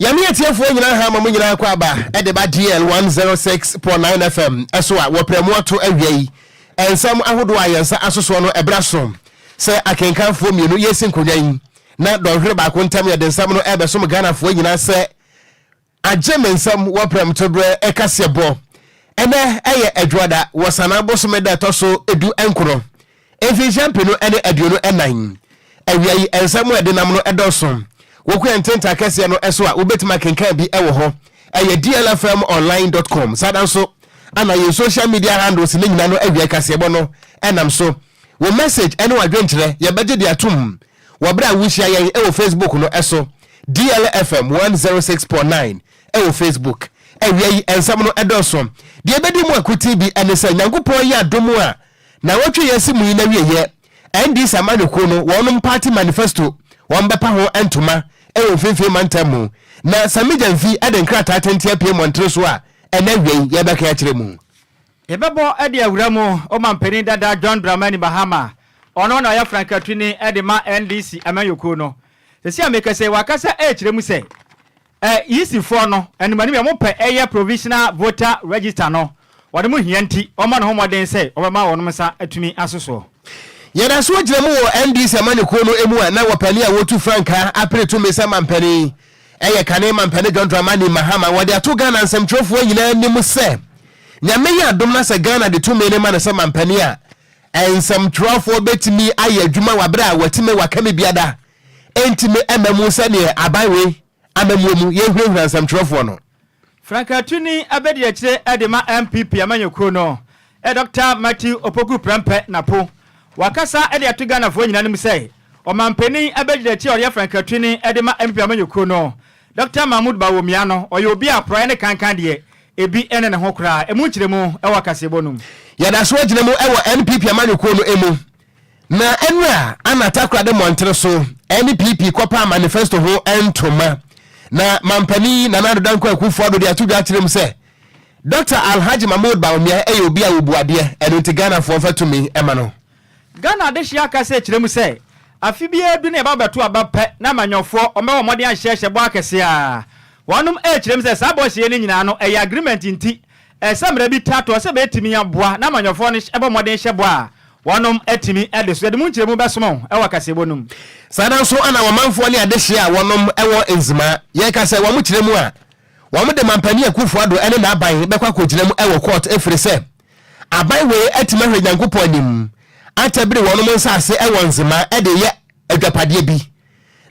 Yɛne atiefoɔ nyinaa ha ma mo nyinaa kɔ aba ɛde ba DL 106.9 FM ɛso a wɔprɛ mu ato awia yi. Nsɛm ahodoɔ a yɛn nsa asosoɔ no, ɛbra so sɛ akenkanfoɔ mmienu yɛsi nkonnwa yi na dɔnhwere baako ntam yɛde nsɛm no ɛbɛsom Ghanafoɔ nyinaa sɛ agye me nsɛm wɔ prɛmtoberɛ ɛkaseɛ bɔ. Ɛnɛ ɛyɛ Adwuada wɔ Sana bosome da ɛtɔ so 19, 2024. Awia yi nsɛm a ɛde nam no ɛdɔso. Wokɔ yɛn ntenta kɛseɛ no ɛso a, wobɛtumi akenkan bi ɛwɔ hɔ, ɛyɛ dlfmonline.com. Saa da nso ana yɛn social media handles ne nyinaa no, awia kaseɛbɔ no ɛnam so. Wo message ɛne wadwenkyerɛ yɛbɛgye de atom wɔ berɛ a wohyia yɛn ɛwɔ Facebook no ɛso, DLFM 106.9 ɛwɔ Facebook. Awia yi nsɛm no ɛdɔso. Deɛ ɛbɛdi mu akuti bi ɛne sɛ Nyankopɔn yɛ adom a na wɔtwe yɛn si mu yi na wieyɛ, NDC amanyɔkuo no wɔnom party manifesto wɔn bɛpa ho ntoma ɛwɔ Mfimfini Mantam mu, na Sammy Gyamfi ɛde nkrataa tenten apue mmɔntere so a ɛnɛ awia yi yɛbɛka akyerɛ mu. Yɛbɛbɔ de awura mu. Ɔmampanin dada John Dramani Mahama, ɔno na ɔyɛ frankatuni de ma NDC amanyɔkuo no. Sɛsi a mekɛsɛ wakasa ɛrekyerɛ mu sɛ EC foɔ no animanim yɛ mopɛ ɛyɛ provisional voter register no wɔde mo hia, nti ɔma ne ho mmɔden sɛ ɔbɛma wɔnom nsa atumi asosoɔ. Yɛda so gyina mu wɔ NDC amanyɔkuo no mu a na wɔpani a wɔtu frankaa apere tumi sɛ mampani ɛyɛ kane mampani John Dramani Mahama. Wɔde ato Ghana nsɛmtwerɛfoɔ nyinaa anim sɛ Nyame yɛ adom na sɛ Ghana de tumi no ma no sɛ mampani a, nsɛmtwerɛfoɔ bɛtumi ayɛ adwuma wɔ berɛ a wɔatumi wakame biada ɛntumi ɛma mu sɛneɛ aban wei amamuo mu yɛhurahura nsɛmtwerɛfoɔ no. Frankatuni abɛdi akyire de ma NPP amanyɔkuo no, Dr Matthew Opoku Prɛmpɛ Napo, wakasa de ato Ghanafoɔ nyinaa nim sɛ ɔmampanin abɛgyina akyi a ɔyɛ frankatuni de ma NPP amanyɔkuo no, Dr Mahmood Bawumia no, ɔyɛ obi a porɔeɛ ne kankan deɛ ebi ne ne ho koraa. Emu nkyerɛmu wɔ kaseɛbɔ no mu. Yɛda so agyina mu wɔ NPP amanyɔkuo no mu na ɛnura ana Takoradi mmɔntere so NPP kɔpa manifesto ho ntoma na mampanin Nana Addo Dankwa Akufo Addo de ato dwa akyerɛ mu sɛ Dr Alhaji Mahmood Bawumia ɛyɛ obi a wɔbu adeɛ, ɛno nti Ghanafoɔ mfa tumi ɛma no. Ghana adehyia aka sɛ kyerɛ mu sɛ afe biara du ne ɛba bɛto aba pɛ na amanyɔfoɔ ɔmbɛwɔ mmɔden ahyehyɛ bɔ akɛseɛ a wɔnom ɛkyerɛ mu sɛ saa bɔhyɛ no nyinaa no ɛyɛ agreement, nti ɛsɛ mmerɛ bi tatoɔ sɛ bɛtumi aboa na amanyɔfoɔ no ɛbɔ mmɔden hyɛ bɔ a wɔnom atumi ɛde so. Yɛde mu nkyerɛmu bɛsoma ɛwɔ kaseɛbɔ no mu. Saa da nso ana wɔmanfoɔ ne adehyia a wɔnom ɛwɔ Nzema yɛka sɛ wɔn kyerɛ mu a wɔn de mampanin Akufo Addo ɛne n'aban bɛkɔ akɔgyina mu ɛwɔ court, ɛfiri sɛ aban wei atumi ahwɛ Nyankopɔn anim atabiri wɔnom nsase ɛwɔ Nzema ɛde yɛ adwapadeɛ bi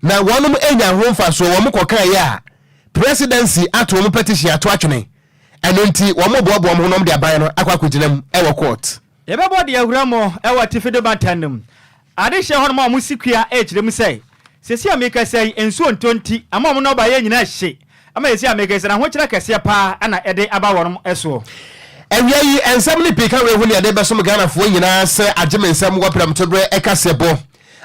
na wɔnom anya ho mfasoɔ. Wɔn kɔkaa yɛ a presidency ato wɔn petition ato atwene, ɛno nti wɔn boaboa wɔn ho nom de aban no akɔ akɔgyina mu ɛwɔ court. Yɛbɛbɔ de awura mu ɛwɔ atifi de mantam no mu. Adehyɛ hɔ nom a wɔn si kua ɛrekyerɛ mu sɛ sɛsi a meka sɛ nsuo ntɔ nti ama wɔn nɔɔba yɛ nyinaa hye ama yɛsi a meka sɛ n'ahokyerɛ kɛseɛ paa ɛna ɛde aba wɔn soɔ. Awia yi nsɛm ne pii ka wei ho ne yɛde bɛsom Ghanafoɔ nyinaa sɛ agye me nsɛm wɔ prɛmtoberɛ ɛka sɛ bɔ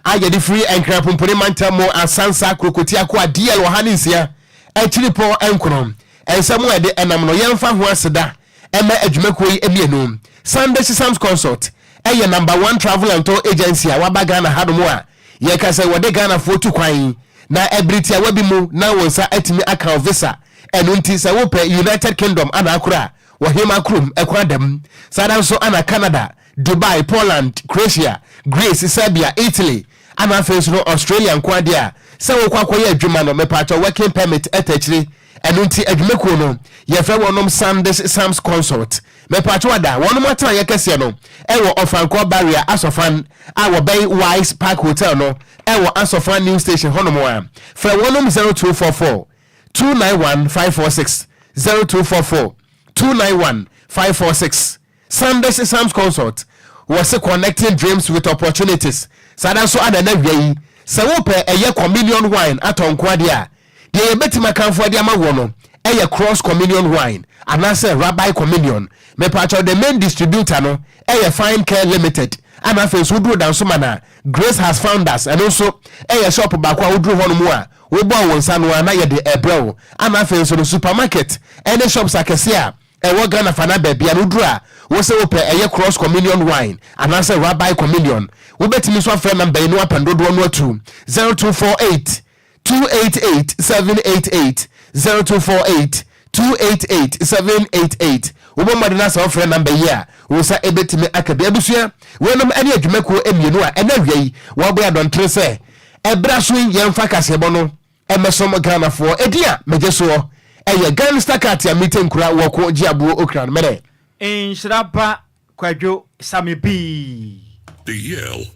a yɛde firi Nkran Pompone mantam mu Asansa Kurokoti ako a DL 106.9. Nsɛm a yɛde ɛnam no, yɛmfa ho aseda ɛma adwumakuo yi mmienu. Sunday Sams Consult ɛyɛ number one travel and tour agency a waba Ghana hanom a yɛka sɛ wɔde Ghanafoɔ tu kwan na ɛbere tiawa bi mu na wɔn nsa atumi aka visa. Ɛno nti sɛ wopɛ United Kingdom ana akora a wɔhema kurom ɛkwan dɛm, saa da nso ana Canada, Dubai, Poland, Croatia, Greece, Serbia, Italy ana afei nso no Australia nko adeɛ a sɛ wokɔ akɔyɛ adwuma no, mepatwɔ working permit ɛta akyire. Ɛno nti adwumakuo no yɛfrɛ wɔnom Sanders Sams Consult. Mepatwɔ ada wɔnom atena yɛ kɛseɛ no ɛwɔ Ɔfankɔ Barrier Asɔfan a wɔbɛn Wise Park Hotel no ɛwɔ Asɔfan New Station hɔnom a frɛ wɔnom 0244 291 546, 0244 291 546. Sanders Sams Consult wɔse connecting dreams with opportunities. Saa da nso ana na wia yi sɛ wopɛ ɛyɛ communion wine atɔ nko adeɛ a, deɛ yɛbɛtumi akamfo de ama wɔ no ɛyɛ Cross Communion Wine anaasɛ Rabbi Communion. Mepatwɛ, the main distributor no ɛyɛ Fine Care Limited, ana afei nso woduro Dansoma na Grace Has Found Us, ɛno nso ɛyɛ shop baako a woduro hɔ no mu a wobɔ wo nsa no a na yɛde ɛbrɛ wo, ana afei nso no supermarket ɛne shops akɛse a ɛwɔ Ghana fa na baabi a no woduro a wo sɛ wopɛ ɛyɛ Cross Communion Wine anaasɛ Rabbi Communion, wobɛtumi nso afrɛ number yi no apɛn dodoɔ no atu, 0248 288 788. 0248 288 788. Wobɔ mmɔden na sɛ wofrɛ number yi a, wo nsa ɛbɛtumi aka bi. Abusua, weinom ne adwumakuo mmienu a ɛna awia yi wɔabɔ adɔntere sɛ ɛberɛ so yi yɛmfa kaseɛbɔ no ɛmɛsom Ghanafoɔ. Ɛdin a megye soɔ ɛyɛ Gangster Cat a mete nkura wɔko gye aboɔ okra no mɛnɛ. Nhyira ba Kwadwo Sami B. The Yale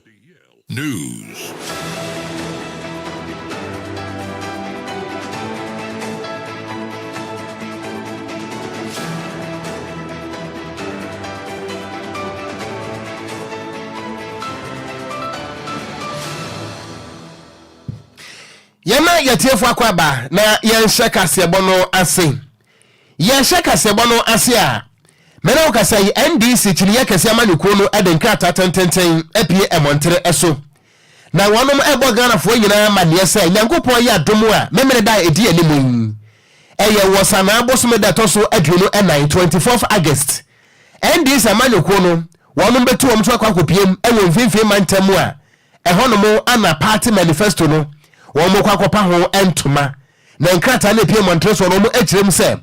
News. Yɛma yɛtiefo akɔ aba na yɛnhyɛ kaseɛbɔ no ase. Yɛhyɛ kaseɛbɔ no ase a, mene wo kasa yi, NDC kyiniyɛ kɛseɛ amanyɔkuo no de nkrataa tententen apue mmɔntere so na wɔnom ɛbɔ Ghanafoɔ nyinaa amanneɛ sɛ Nyankopɔn yɛ adom a Memeneda a ɛdi anim yi, ɛyɛ wɔ Sanaa bosome da ɛtɔ so 24, 24th August, NDC amanyɔkuo no wɔnom bɛtu wɔn so akɔ akɔpiem wɔ mfimfini mantam mu a ɛhɔnom ana party manifesto no wɔn kɔ akɔpa ho ntoma. Na nkrataa no epue mmɔnten soɔ no, wɔn kyerɛ mu sɛ,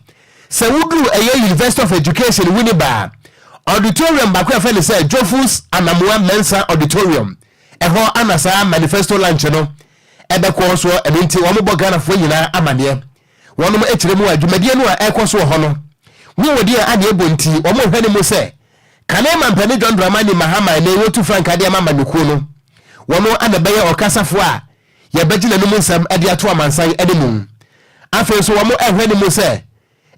sɛ woduru ɛyɛ University of Education Winneba a, auditorium baako a yɛfrɛ no sɛ Jophus Anamoah Mensah Auditorium, ɛhɔ ana saa manifesto lunch no ɛbɛkɔ soɔ. Ɛno nti wɔn bɔ Ghanafoɔ nyinaa amaneɛ. Wɔnom kyerɛ mu a dwumadie no a ɛrekɔ so wɔ hɔ no, wowɔ din a adeɛ bɔ nti wɔn hwɛ no mu sɛ kane mampanin John Dramani Mahama ɛnɛ wɔtu frankaa de ama amanyɔkuo no, wɔn ana ɛbɛyɛ ɔkasafoɔ a yɛbɛgye n'anom nsɛm de ato amansan anim. Afei nso wɔn ɛhwɛ no mu sɛ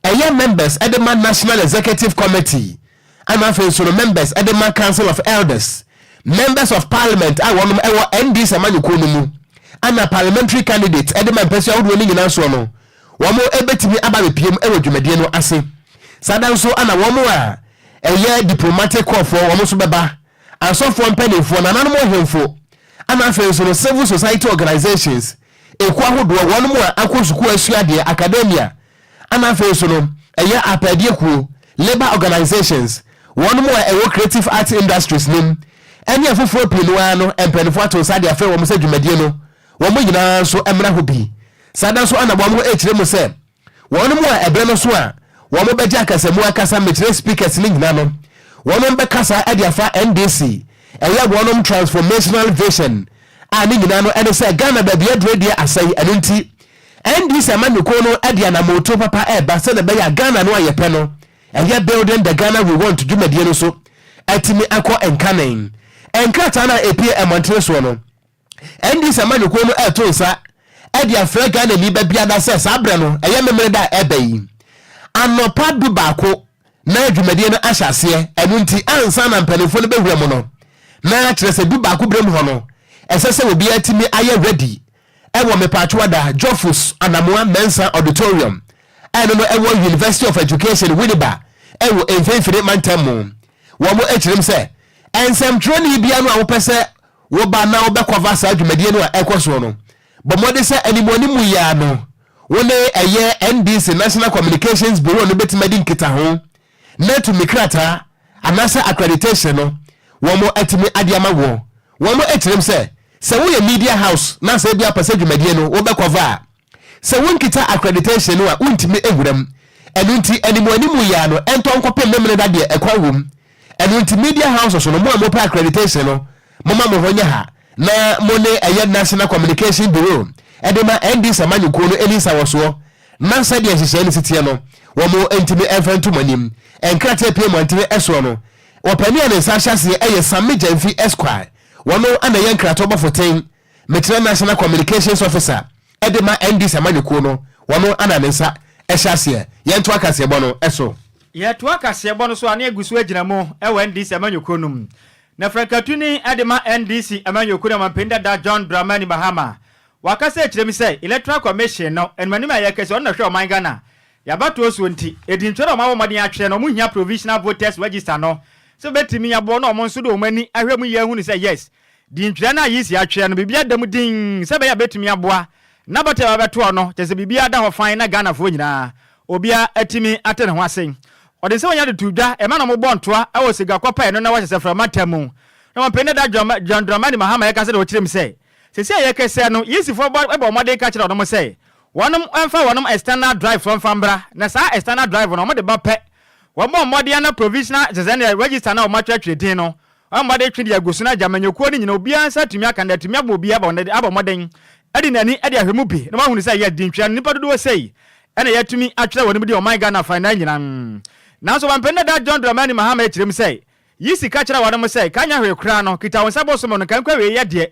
ɛyɛ members de ma National Executive Committee ɛna afei nso no members de ma Council of Elders, members of Parliament a wɔn ɛwɔ NDC amanyɔkuo no mu ɛna parliamentary candidates de ma mpɛsua ahodoɔ no nyinaa soɔ no, wɔn ɛbɛtumi aba abɛpiem wɔ dwumadie no ase. Saa da nso ɛna wɔn a ɛyɛ diplomatic corps foɔ wɔn nso bɛba, asɔfoɔ mpanimfoɔ, nananom ahemfo, ɛna afei nso no civil society organizations, ekuo ahodoɔ, wɔn mu a akɔ sukuu asua adeɛ, academia, ɛna afei nso no ɛyɛ apɛdeɛ kuo, labour organizations, wɔn mu a ɛwɔ creative arts industries nim, ɛne afoforɔ pii no ara no, mpanimfoɔ ato nsa de afrɛ wɔn sɛ dwumadie no wɔn nyinaa nso mmra hɔ bi. Saa da nso ana wɔn rekyerɛ mu sɛ wɔn mu a ɛberɛ no so a wɔn bɛgye akasamu akasa mekyerɛ speakers no nyinaa no, wɔn bɛkasa de afa NDC ɛyɛ wɔn transformational vision a ne nyinaa no ɛne sɛ Ghana baabi aduro deɛ asɛe. Ɛno nti NDC amanyɔkuo no de anammɔntuo papa ɛreba sɛdeɛ ɛbɛyɛ a Ghana no a yɛpɛ no, ɛyɛ Building the Ghana We Want dwumadie no so atumi akɔ nkane. Nkrataa no a ɛpue mmɔntene soɔ no, NDC amanyɔkuo no reto nsa de afrɛ Ghanani ba biara sɛ saa berɛ no, ɛyɛ Memeneda a ɛreba yi, anɔpa 11 na dwumadie no ahyɛ aseɛ. Ɛno nti ansa na mpanimfoɔ no bɛwura mu no, na kyerɛ sɛ 11 berɛ mu hɔ no, ɛsɛ sɛ obiara tumi ayɛ ready ɛwɔ Mepatwoada Jophus Anamoah Mensah Auditorium a ɛno no ɛwɔ University of Education Winneba ɛwɔ Mfimfini Mantam mu. Wɔn kyerɛm sɛ nsɛmtwerɛni biara no a wopɛ sɛ woba na wobɛkɔva saa dwumadie no a ɛkɔ soɔ no, bɔ mmɔden sɛ animuanimu yi ara no, wo ne ɛyɛ NDC National Communications Bureau no bɛtumi adi nkitaho na tumi krataa anaasɛ accreditation no wɔn atumi ade ama woɔ. Wɔn kyerɛm sɛ, sɛ woyɛ media house na sɛ ebia wopɛ sɛ dwumadie no wobɛkɔva a, sɛ wonkita accreditation no a wontumi nwura mu. Ɛno nti animuanimu yi ara no ɛntɔ nkɔpem Memeneda deɛ ɛkwan wɔ mu. Ɛno nti media houses no, mo a mopɛ accreditation no, momma mo ho nyɛ ha na mo ne ɛyɛ National Communication Bureau de ma NDC amanyɔkuo no ɛni nsawɔsoɔ na sɛdeɛ nhyehyɛeɛ no si teɛ no wɔn ntumi mfa nto mo anim. Nkrataa pie mmɔntene soɔ no, ɔpanin a ne nsa ahyɛ aseɛ yɛ Sammy Gyamfi Esquire, wɔno na ɛyɛ nkratoɔ ten, mekyerɛ National Communications Officer de ma NDC amanyɔkuo no, wɔno na ne nsa hyɛ aseɛ. Yɛntoa kaseɛbɔ no so. Yɛtoa kaseɛbɔ no so a na yɛgu so agyina mu wɔ NDC amanyɔkuo no mu. Na frankatuni de ma NDC amanyɔkuo no ɔmanpanin dada John Dramani Mahama, wakasa akyerɛ mu sɛ Electoral Commission no animanim a yɛka sɛ ɔno na ɔhwɛ ɔman Ghana yɛabatoɔ soɔ nti, edintwerɛ a wɔabɔ mmɔden atwerɛ no wɔn hia provisional voters register no sɛ bɛtumi aboɔ na wɔn nso de wɔn ani ahwɛ mu yie ahunu sɛ yes, dintwerɛ no a EC atwerɛ no biribiara da mu dinn sɛ ɛbɛyɛ a bɛtumi aboa na abatoɔ a ɛbɛtoɔ no kyerɛ sɛ biribiara da hɔ fann na Ghanafoɔ nyinaa obiara atumi ate ne ho ase. Ɔde nsɛm a ɔnya de too dwa, ɛma na wɔbɔ ntoa wɔ Sigakɔ pae no na wɔhyɛ sɛ frama ta mu. Na ɔmanpanin dada John Dramani Mahama ɛka sɛdeɛ ɔkyerɛ mu sɛ, Seesei a yɛrekasa yi no, EC foɔ bɔ bɔ mmɔden ka kyerɛ wɔnom sɛ, Wɔnom mfa wɔnom external drive foɔ mfa mbra, na saa external drive no wɔde ba pɛ, wɔbɔ mmɔden na provisional kyerɛ sɛ ɛneɛ register no a wɔn atwerɛtwerɛ din no, wɔn mmɔden twe de agu so na agya amanyɔkuo no nyina obiara nsa atumi aka no atumi abɔ obiara abɔ mmɔden de n'ani de ahwɛ mu bi na wɔahunu sɛ yɛ dintwerɛ no nnipa dodoɔ sei na yɛatumi atwerɛ wɔnom din ɔman Ghana afanan nyina. Nanso Ɔmanpanin dada John Dramani Mahama kyerɛ mu sɛ yi sika kyerɛ wɔnom sɛ ka nyɛ hwee koraa no kita wo nsa bosome no nka nkɔ awieɛ deɛ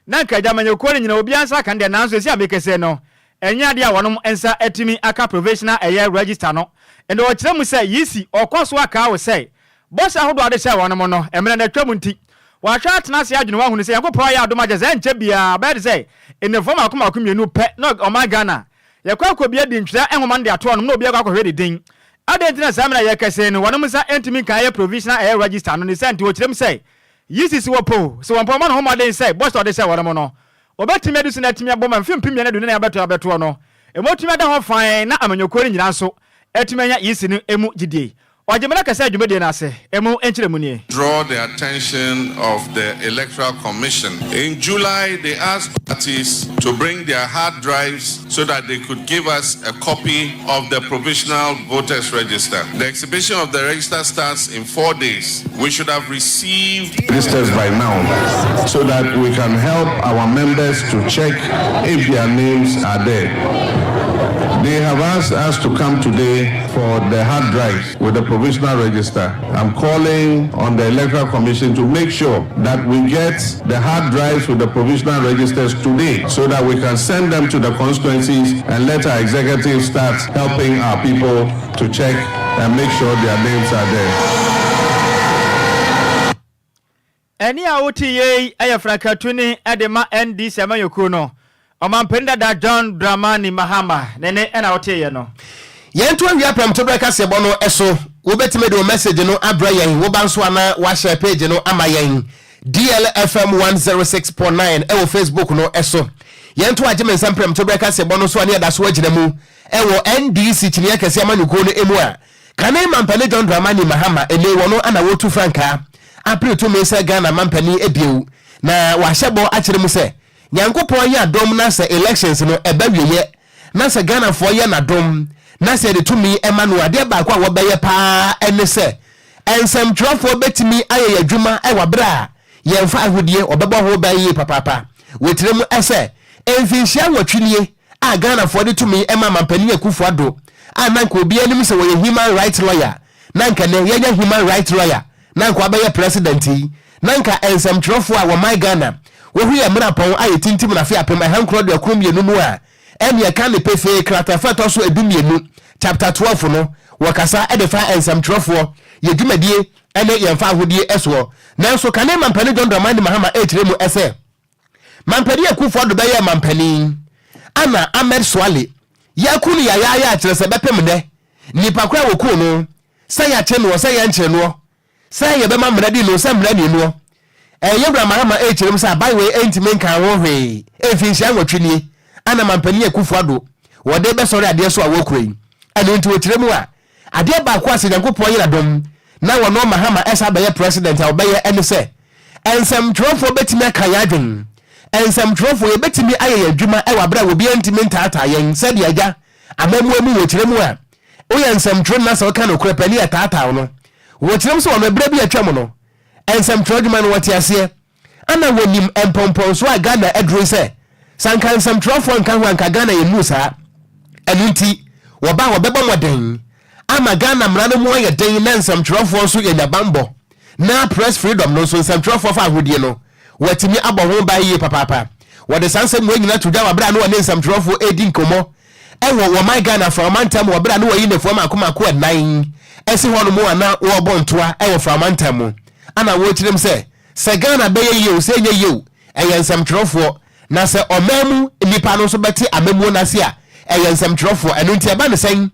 na anka agya amanyɔkuo no nyina obiara nsa aka no deɛ nanso seesei a mekasa yi no ɛnyɛ adeɛ a wɔnom nsa atumi aka provisional ɛyɛ register no. Ɛnna ɔkyerɛ mu sɛ Yisi ɔkɔ so akaa wo sɛ bɔhyɛ ahodoɔ a ɔde hyɛɛ wɔnom no mmerɛ no atwam nti wahwɛ atena ase adwene ho ahunu sɛ Nyankopɔn ayɛ adom akyɛ sɛ ɛnkyɛ biara bɛyɛ te sɛ nnafua mmaako mmaako mmienu pɛ na ɔman Ghana yɛkɔ akɔbia dintwerɛ nwoma no de ato hɔnom na obiara kɔ akɔhwɛ ne din. Adɛn nti na saa mmerɛ a yɛrekasa yi no wɔnom nsa ntumi nka ɛyɛ provisional ɛyɛ register no ne saa nti ɔkyerɛ mu sɛ Yi sisi wɔ po sɛ wɔn mpo wɔmmɔ ne ho mmɔden sɛ bɔhyɛ a ɔde hyɛɛ wɔn no, wɔbɛtumi adi so na atumi abɔ ma mfe 2024 abɛto abɛtoɔ no, emu atumi ada hɔ fann na amanyɔkuo no nyinaa nso atumi anya Yisi no mu gyidie. Ɔgye mmara kɛsɛ dwumadie no ase. Emu nkyerɛmu nie. Draw the attention of the Electoral Commission. In July, they asked parties to bring their hard drives so that they could give us a copy of the provisional voters register. The exhibition of the register starts in four days. We should have received registers by now so that we can help our members to check if their names are there. They have asked us to come today for the hard drives with the provisional register. I'm calling on the Electoral Commission to make sure that we get the hard drives with the provisional registers today so that we can send them to the constituencies and let our executives start helping our people to check and make sure their names are there. Ɛnne a wote yei yɛ frankatuni de ma NDC amanyɔkuo no, Ɔmanpanin dada John Dramani Mahama ne nne na woteeɛ no. Yɛnto awia prɛmtoberɛ kaseɛbɔ no so. Wobɛtumi de wo message no abrɛ yɛn, woba nso a na woahyɛ page no ama yɛn, DLFM 106.9 ɛwɔ Facebook no so. Yɛnto agye me nsɛm prɛmtoberɛ kaseɛbɔ no so a ne yɛda so agyina mu ɛwɔ NDC kyiniiɛ kɛseɛ amanyɔkuo no mu a Kane mampanin John Dramani Mahama ene wɔno ana wɔtu frankaa apere tumi sɛ Ghana mampanin bio na wahyɛ bɔ akyerɛ mu sɛ Nyankopɔn yɛ adom na sɛ elections no ɛba wieyɛ na sɛ Ghanafoɔ yɛ nadom na sɛ yɛde tumi ma no a adeɛ baako a wɔbɛyɛ paa ne sɛ nsɛmtwerɛfoɔ bɛtumi ayɛ yɛn adwuma wɔ aberɛ a yɛnfa ahodie wɔbɛbɔ ho ban yie papaapa. Wɔkyerɛ mu sɛ mfinhyia nwɔtwe nie a Ghanafoɔ de tumi ma Mampanin Akufo Addo a na anka obiara nim sɛ ɔyɛ human right lawyer na anka nnɛ yɛanya human right lawyer na anka wabɛyɛ president yi na anka nsɛmtwerɛfoɔ a wɔman Ghana wɔhu yɛn mmerapɔn a yɛtintim no afe 1992 mu a ɛne ɛka ne pefee kratafa ɛtɔ so 12 chapter 12 no wɔkasa de fa nsɛmtwerɛfoɔ yɛ dwumadie ne yɛn fa ahodie soɔ. Nanso kane Mampanin John Dramani Mahama ɛrekyerɛ mu sɛ Mampanin Akuffo Addo bɛyɛɛ mampanin ana Ahmed Suale yɛaku no yayaaya a kyerɛ sɛ bɛpem nnɛ nnipa koro a wɔkuu no sɛ yɛakye noɔ sɛ yɛnkyere noɔ sɛ yɛbɛma mmara di no sɛ mmara nni noɔ. Ɛyɛ Yɛwura Mahama ɛrekyerɛ mu sɛ aban wei ɛntumi nkaa ho hwee mfinhyia nwɔtwe nie ana Mampanin Akuffo Addo wɔde bɛsɔre adeɛ so a wɔkura yi. Ɛno nti wɔkyerɛ mu a Adeɛ baako a sɛ Nyankopɔn yɛ nadom na wɔno Mahama ɛsan bɛyɛ president a ɔbɛyɛ ɛne sɛ nsɛmtwerɛfoɔ bɛtumi aka yɛn adwen. Nsɛmtwerɛfoɔ yɛbɛtumi ayɛ yɛn adwuma ɛwɔ aberɛ a obiara ntumi ntaataa yɛn sɛdeɛ agya amammuo mu wɔ kyerɛ mu a woyɛ nsɛmtwerɛni na sɛ woka nokorɛ pɛ ne yɛtaataa wo no. Wɔ kyerɛ mu sɛ wɔno ɛberɛ bi a atwam no nsɛmtwerɛ adwuma no wɔte aseɛ. Ana wɔnim mpɔmpɔnsoɔ a Ghana aduro yi sɛ, sɛ anka nsɛmtwerɛfoɔ nka ho a anka Ghana yɛnnuru saa. Ɛno nti wɔba a wɔbɛbɔ mmɔden ama Ghana mmara no mu ayɛ den na nsɛmtwerɛfoɔ nso yɛanya banbɔ na press freedom no nso nsɛmtwerɛfoɔ fa ahodie no wɔatumi abɔ ho ban yie papaapa. Wɔde saa nsɛm wei nyina to dwa wɔ berɛ a na wɔne nsɛmtwerɛfoɔ redi nkɔmmɔ wɔ wɔman Ghana Frama ntam wɔ berɛ a na wɔyi nnafua mmaako mmaako ɛnan asi hɔnom a na wɔrebɔ ntoa wɔ Frama ntam mu ana wɔrekyerɛ mu sɛ Sɛ Ghana bɛyɛ yie o, sɛ ɛnyɛ yie o, ɛyɛ nsɛmtwerɛfoɔ. Na sɛ ɔman mu nnipa no nso bɛte amammuo no ase a, ɛyɛ nsɛmtwerɛfoɔ. Ɛno nti ɛba no sɛn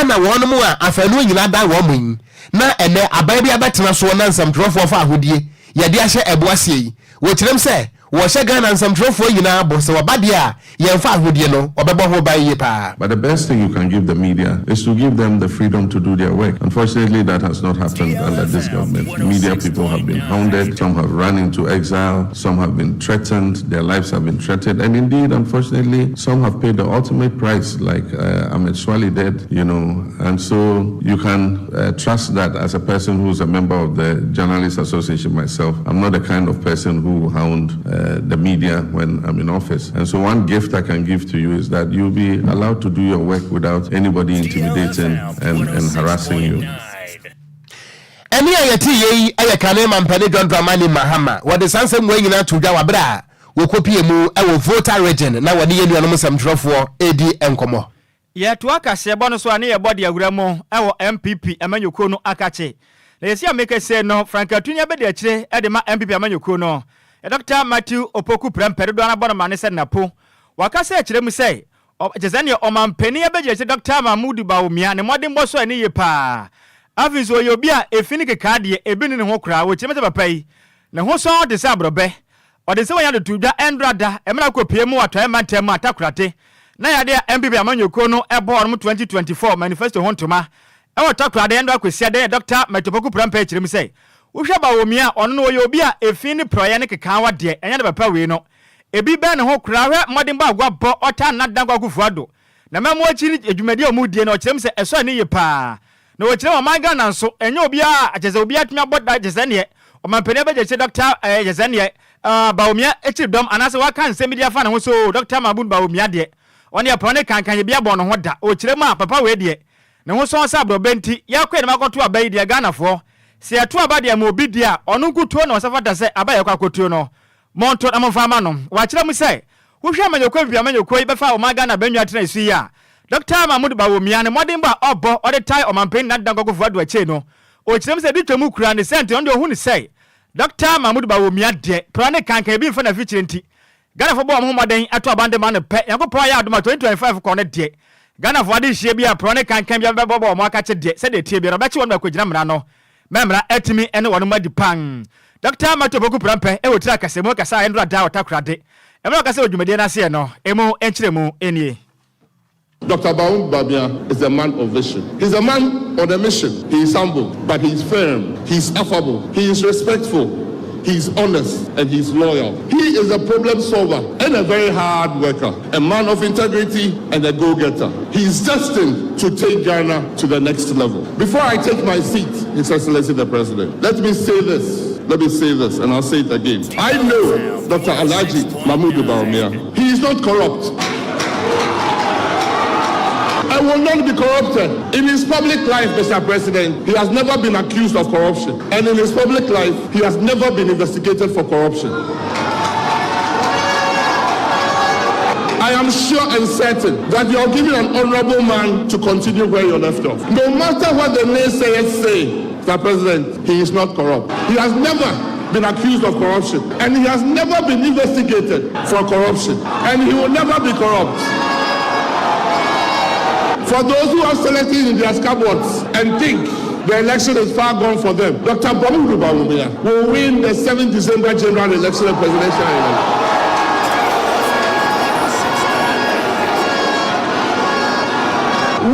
na wɔnom a afanu nyinaa dan wɔn yi, na ɛnnɛ aban bi abɛtena soɔ na nsɛmtwerɛfoɔ fa ahodie yɛde ahyɛ ɛbo aseɛ yi? Wɔkyerɛm sɛ, Wɔhyɛ Ghana nsɛmtwerɛfoɔ nyinaa bɔ sɛ wɔba deɛ a, yɛn fawohodie no, wɔbɛbɔ ho ban yie paa. But the best thing you can give the media is to give them the freedom to do their work. Unfortunately, that has not happened under this government. Media people have been hounded, some have run into exile, some have been threatened, their lives have been threatened, and indeed, unfortunately, some have paid the ultimate price, like Ahmed Suale did, you know. And so you can trust that as a person who's a member of the Journalists Association myself, I'm not the kind of person who will hound the media when I'm in office. And so one gift I can give to you is that you'll be allowed to do your work without anybody intimidating and harassing you. Ɛne a yɛte yɛ yi yɛ kane mampani John Dramani Mahama. Wɔde saa nsɛm wei nyinaa to dwa wɔ berɛ a wɔkɔpie mu wɔ Volta Region na wɔne yɛn nuanom nsɛmtwerɛfoɔ redi nkɔmmɔ. Yɛtoa kaseɛbɔ no so a ne yɛbɔ de awura mu wɔ NPP amanyɔkuo no akakye. Na yɛsi a meka sei no, Frank Atunya bɛdi akyire de ma NPP amanyɔkuo no. Dɔkta Matthew Opoku Prempeh dodoɔ ara bɔ no mane sɛ Napo. Wakasa akyerɛ mu sɛ, kyerɛ sɛ neɛ ɔmanpanin abɛgyina akyire Dɔkta Mahmood Bawumia ne mmɔdenbɔ so ani yie paa. Afei nso ɔyɛ obi a efi ne kekaa deɛ ebi nni ne ho koraa. Wɔkyerɛ mu sɛ papa yi, ne ho sɔn te sɛ aborɔbɛ. Ɔde nsɛm a ɔnya de too dwa ɛndora da mmerɛ a ɔkɔpue mu wɔ Atɔeɛ Mantam mu a Takoradi na yɛ adeɛ a NPP amanyɔkuo no bɔɔ wɔn 2024 manifesto ho ntoma wɔ Takoradi ɛndora Kwasiada yɛ Dɔkta Matthew Opoku Prempeh kyerɛ mu sɛ wohwɛ Bawumia a ɔno no ɔyɛ obi a efi ne prɔeɛ ne kekaawa deɛ ɛnyɛ ade papa wei no ebi bɛn ne ho koraa hwɛ mmɔdenbɔ a wabɔ ɔtaa Nana Dankwa Akufo Addo na mmamu akyi ne dwumadie a wɔredie no ɔkyerɛ mu sɛ ɛsɔ ani yie paa Na wɔkyerɛ mu ɔman Ghana nso ɛnyɛ obiara a kyerɛ sɛ obiara atumi abɔ da kyerɛ sɛ neɛ ɔmanpanin abɛgya akyire Dɔkta ɛɛ kyerɛ sɛ neɛ ɛɛ Bawumia akyiri dɔm anaasɛ waka nsɛm bi de afa ne ho sɛ oo Dɔkta Mahmood Bawumia deɛ ɔne ɛporɔ ne kankan yɛ bi abɔ ne ho da ɔkyerɛ mu a papa wei deɛ ne ho sɔn sɛ aborɔbɛ nti yɛkɔ yɛn akɔto aba yi deɛ Ghanafoɔ sɛ yɛto aba deɛ ma obi di a ɔno nkutoo na ɔsɛ fata sɛ aba yɛkɔ akɔtuo no Monto na momfa mma no. Wɔakyerɛ mu sɛ, wohwɛ amanyɔkuo mfiri amanyɔkuo yi bɛfa ɔman Ghana abannwa atenae so yi a, Dɔkta Mahmood Bawumia ne mmɔdenbɔ a ɔbɔ ɔde tae Ɔmanpanin Nana Dankwa Akufo-Addo akyire no, ɔkyerɛ mu sɛ di twam kura ne sɛ nti ɔno deɛ ɔhu no sɛ Dɔkta Mahmood Bawumia deɛ pra ne kankan ebi mfa n'afikyire nti Ghanafoɔ bɔ wɔn ho mmɔden to aban de ma no pɛ Nyankopɔn ayɛ adom a 2025 kɔ no deɛ Ghanafoɔ adehyeɛ bi a pra ne kankan biara bɛbɔbɔ wɔn akakye deɛ sɛdeɛ ɛteɛ biara ɔbɛkye wɔn akɔgyina mmara ano ma mmara atumi ne wɔn adi pan. Dɔkta Matthew Opoku Prempeh wɔ tiri akasamu kasa a ɛnnora da wɔ Takoradi. Mmerɛ a ɔkasa wɔ dwumadie no aseɛ no, emu nkyerɛmu nie. Dr. Baum Babia is a man of vision. He's a man on a mission. He is humble, but he is firm. He is affable. He is respectful. He is honest and he is loyal. He is a problem solver and a very hard worker, a man of integrity and a go-getter. He is destined to take Ghana to the next level. Before I take my seat, His Excellency the President, let me say this. Let me say this, and I'll say it again. I know Dr. Alhaji Mahmoud Bawumia. He is not corrupt. I will not be corrupted. In his public life, Mr. President, he has never been accused of corruption. And in his public life, he has never been investigated for corruption. I am sure and certain that you are giving an honorable man to continue where you left off. No matter what the naysayers say, Mr. President, he is not corrupt. He has never been accused of corruption and he has never been investigated for corruption and he will never be corrupt. For those who are selected in their cupboards and think the election is far gone for them, Dr. Mahamudu Bawumia will win the 7th December general election and presidential election.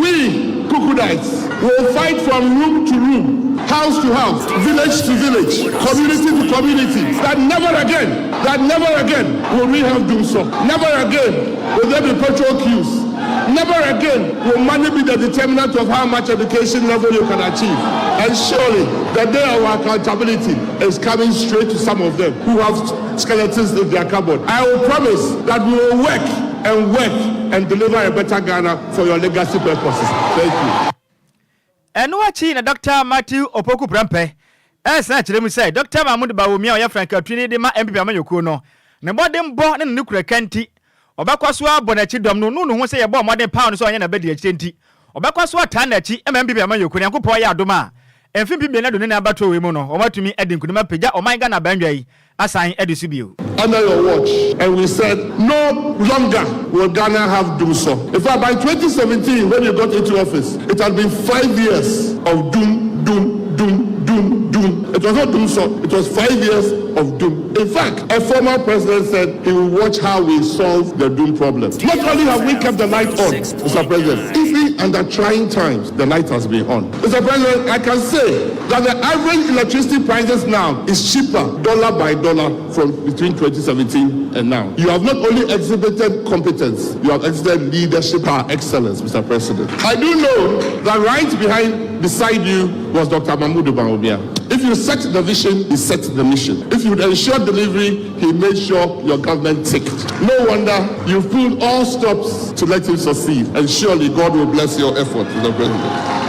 We, Kukudites, will fight from room to room, house to house, village to village, community to community, that never again, that never again will we have dumsor. Never again will there be petrol queues. Never again will money be the determinant of how much education level you can achieve. And surely the day of accountability is coming straight to some of them who have skeletons in their cupboard. I will promise that we will work and work and deliver a better Ghana for your legacy purposes. Thank you. Ɛno akyi na Dɔkta Matthew Opoku Prempeh resan akyerɛ mu sɛ Dɔkta Mahmood Bawumia a ɔyɛ frankaatuni de ma NPP amanyɔkuo no, ne mmɔdenbɔ ne ne nokorɛka nti, ɔbɛkɔ so abɔ n'akyi dɔm no. Ɔnuu ne ho sɛ yɛbɔɔ mmɔden paw no sɛ ɔnyɛ n'abadiakyire nti, ɔbɛkɔ so ataa n'akyi ma NPP amanyɔkuo no. Nyankopɔn ayɛ adom a, mfe 2024 abatoɔ wei mu no, wɔatumi adi nkunim apagya ɔman Ghana abannwa yi asan adi so bio. Under your watch and we said no longer will Ghana have dumsor. In fact, by 2017 when you got into office, it had been five years of doom, doom, doom, doom, doom. Doom. It was not dumsor, it was 5 years of doom. In fact, a former president said he will watch how we solve the doom problem. Not only have we kept the light on, Mr. President, even under trying times, the light has been on. Mr. President, I can say that the average electricity prices now is cheaper dollar by dollar from between 2017 and now. You have not only exhibited competence, you have exhibited leadership par excellence, Mr. President. I do know that right behind, beside you was Dr. Mahmoud Bawumia. If you set the vision, he set the mission. If you ensure delivery, he made sure your government ticked. No wonder you pulled all stops to let him succeed. And surely God will bless your effort, Mr. President.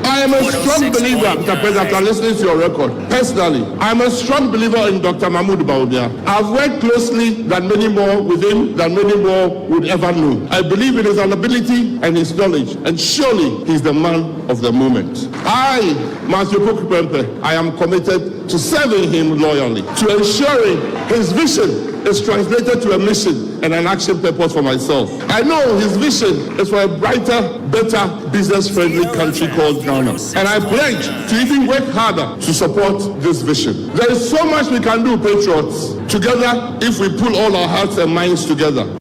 I am a strong believer, Mr. President, after listening to your record. Personally, I am a strong believer in Dr. Mahmoud Bawumia. I've worked closely than many more with him, than many more would ever know. I believe in his ability and his knowledge, and surely he's the man of the moment. I, Matthew Opoku Prempeh, I am committed to serving him loyally, to ensuring his vision is translated to a mission and an action purpose for myself. I know his vision is for a brighter, better, business-friendly country called Ghana. And I pledge to even work harder to support this vision. There is so much we can do, patriots, together if we pull all our hearts and minds together.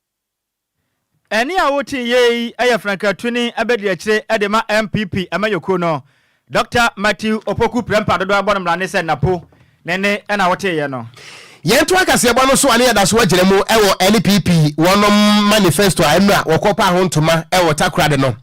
Ɛne a wote yei ɛyɛ frankatuni abɛdi akyire ɛde ma NPP amanyɔkuo no, Dr Matthew Opoku Prɛmpa dodoɔ abɔ no mmara sɛ Napo ne ne ɛna woteeɛ no. Yɛnto akaseɛbɔ no so a ne yɛda so agyina mu ɛwɔ NPP wɔnom manifesto a ɛno a wɔkɔpa ho ntoma ɛwɔ Takorade no,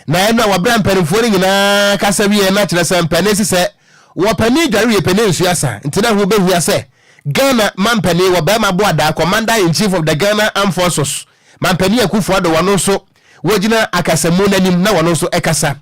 na ɛno a wɔbrɛ mpanimfoɔ no nyinaa kasa wie na kyerɛ sɛ mpani si sɛ wɔpani dware wie pani nsuo asa, nti na ho bɛhia sɛ Ghana mampani wɔ bɛrima boadaa, Commander in Chief of the Ghana Armed Forces, Mampani Akufo Addo, wɔno nso wɔgyina akasamu n'anim na wɔno nso ɛkasa.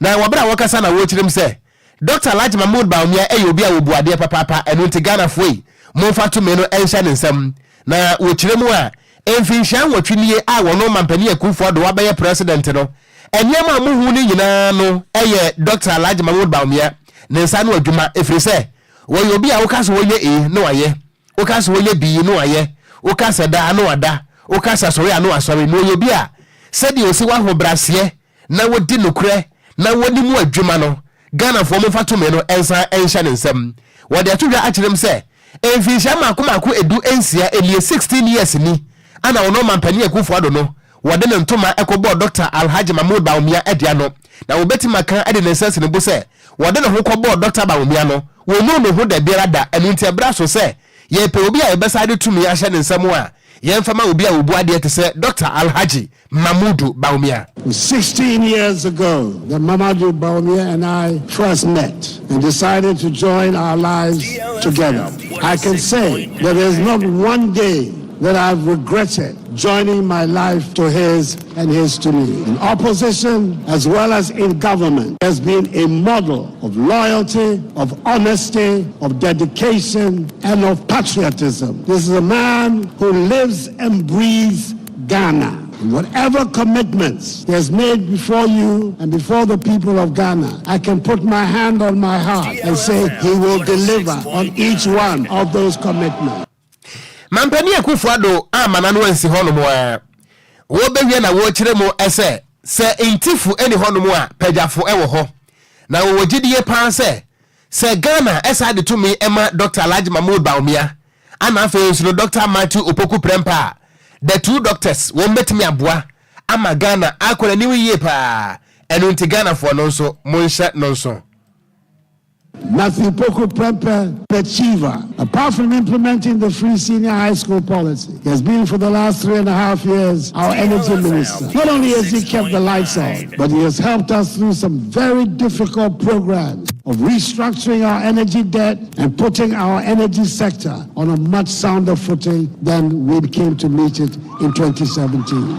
Na wɔbrɛ a wɔkasa na wɔkyerɛ mu sɛ Dr Alhaji Mahmood Bawumia ɛyɛ obi a wɔbu adeɛ papaapa, ɛno nti Ghanafoɔ yi momfa tumi no ɛnhyɛ ne nsam. Na wɔkyerɛ mu a mfinhyia 8 nie a wɔno Mampani Akufo Addo wabɛyɛ president no, nneɛma a muhu no nyinaa no ɛyɛ Dr Alhaji Mahmood Bawumia ne nsa no adwuma, ɛfiri sɛ wɔyɛ obi a woka sɛ wɔyɛ A na wayɛ, woka sɛ wɔyɛ B na wayɛ, woka sɛ da na wada, woka sɛ sɔre a na wasɔre. Na wɔyɛ obi a sɛdeɛ osi wahobraseɛ na wɔdi nokorɛ na wɔdi mu adwuma no, Ghanafoɔ momfa tumi no ɛnsa ɛnhyɛ ne nsam. Wɔde ato dwa akyerɛ m sɛ mfinhyia mako mako 16 nie, 16 years ni, ana wɔn Mampanin Akufo Addo no wɔde ne ntoma ɛkɔbɔɔ Dr Alhaji Mahmood Bawumia ɛdea no, na wɔbɛtumi aka ɛde ne nsa si ne bo sɛ wɔde ne ho kɔbɔɔ Dr Bawumia no, wɔnu ne ho da biara da. Ɛno nti ɛbrɛ so sɛ yɛpɛ obi a yɛbɛsa de tumi ahyɛ ne nsam a, yɛmfa ma obi a wɔbu adeɛ te sɛ Dr Alhaji Mamudu Bawumia. 16 years ago that Mamadou Bawumia and I first met and decided to join our lives together. I can say that there's not one day that I've regretted joining my life to his and his to me. In opposition as well as in government, has been a model of loyalty, of honesty, of dedication, and of patriotism. This is a man who lives and breathes Ghana. And whatever commitments he has made before you and before the people of Ghana, I can put my hand on my heart and say he will deliver on each one of those commitments. Mampani Akufo Addo amana no ansi hɔnom a wɔbɛwie na wɔrekyerɛ mu ɛsɛ sɛ ntifo ɛni hɔnom a pagyafo ɛwɔ hɔ, na wɔwɔ gyidie paa sɛ Ghana ɛsa de tumi ɛma Dr Alhaji Mahmood Bawumia ana afei nso no Dr Matthew Opoku Prɛmpa a, the two doctors wɔn bɛtumi aboa ama Ghana akɔ n'anim yie paa. Ɛno nti Ghanafoɔ no nso monhyɛ no nso. Matthew Opoku Prempeh, achiever. Apart from implementing the free senior high school policy, he has been for the last 3.5 years our energy minister. Not only has he kept the lights on, but he has helped us through some very difficult programs of restructuring our energy debt and putting our energy sector on a much sounder footing than we came to meet it in 2017.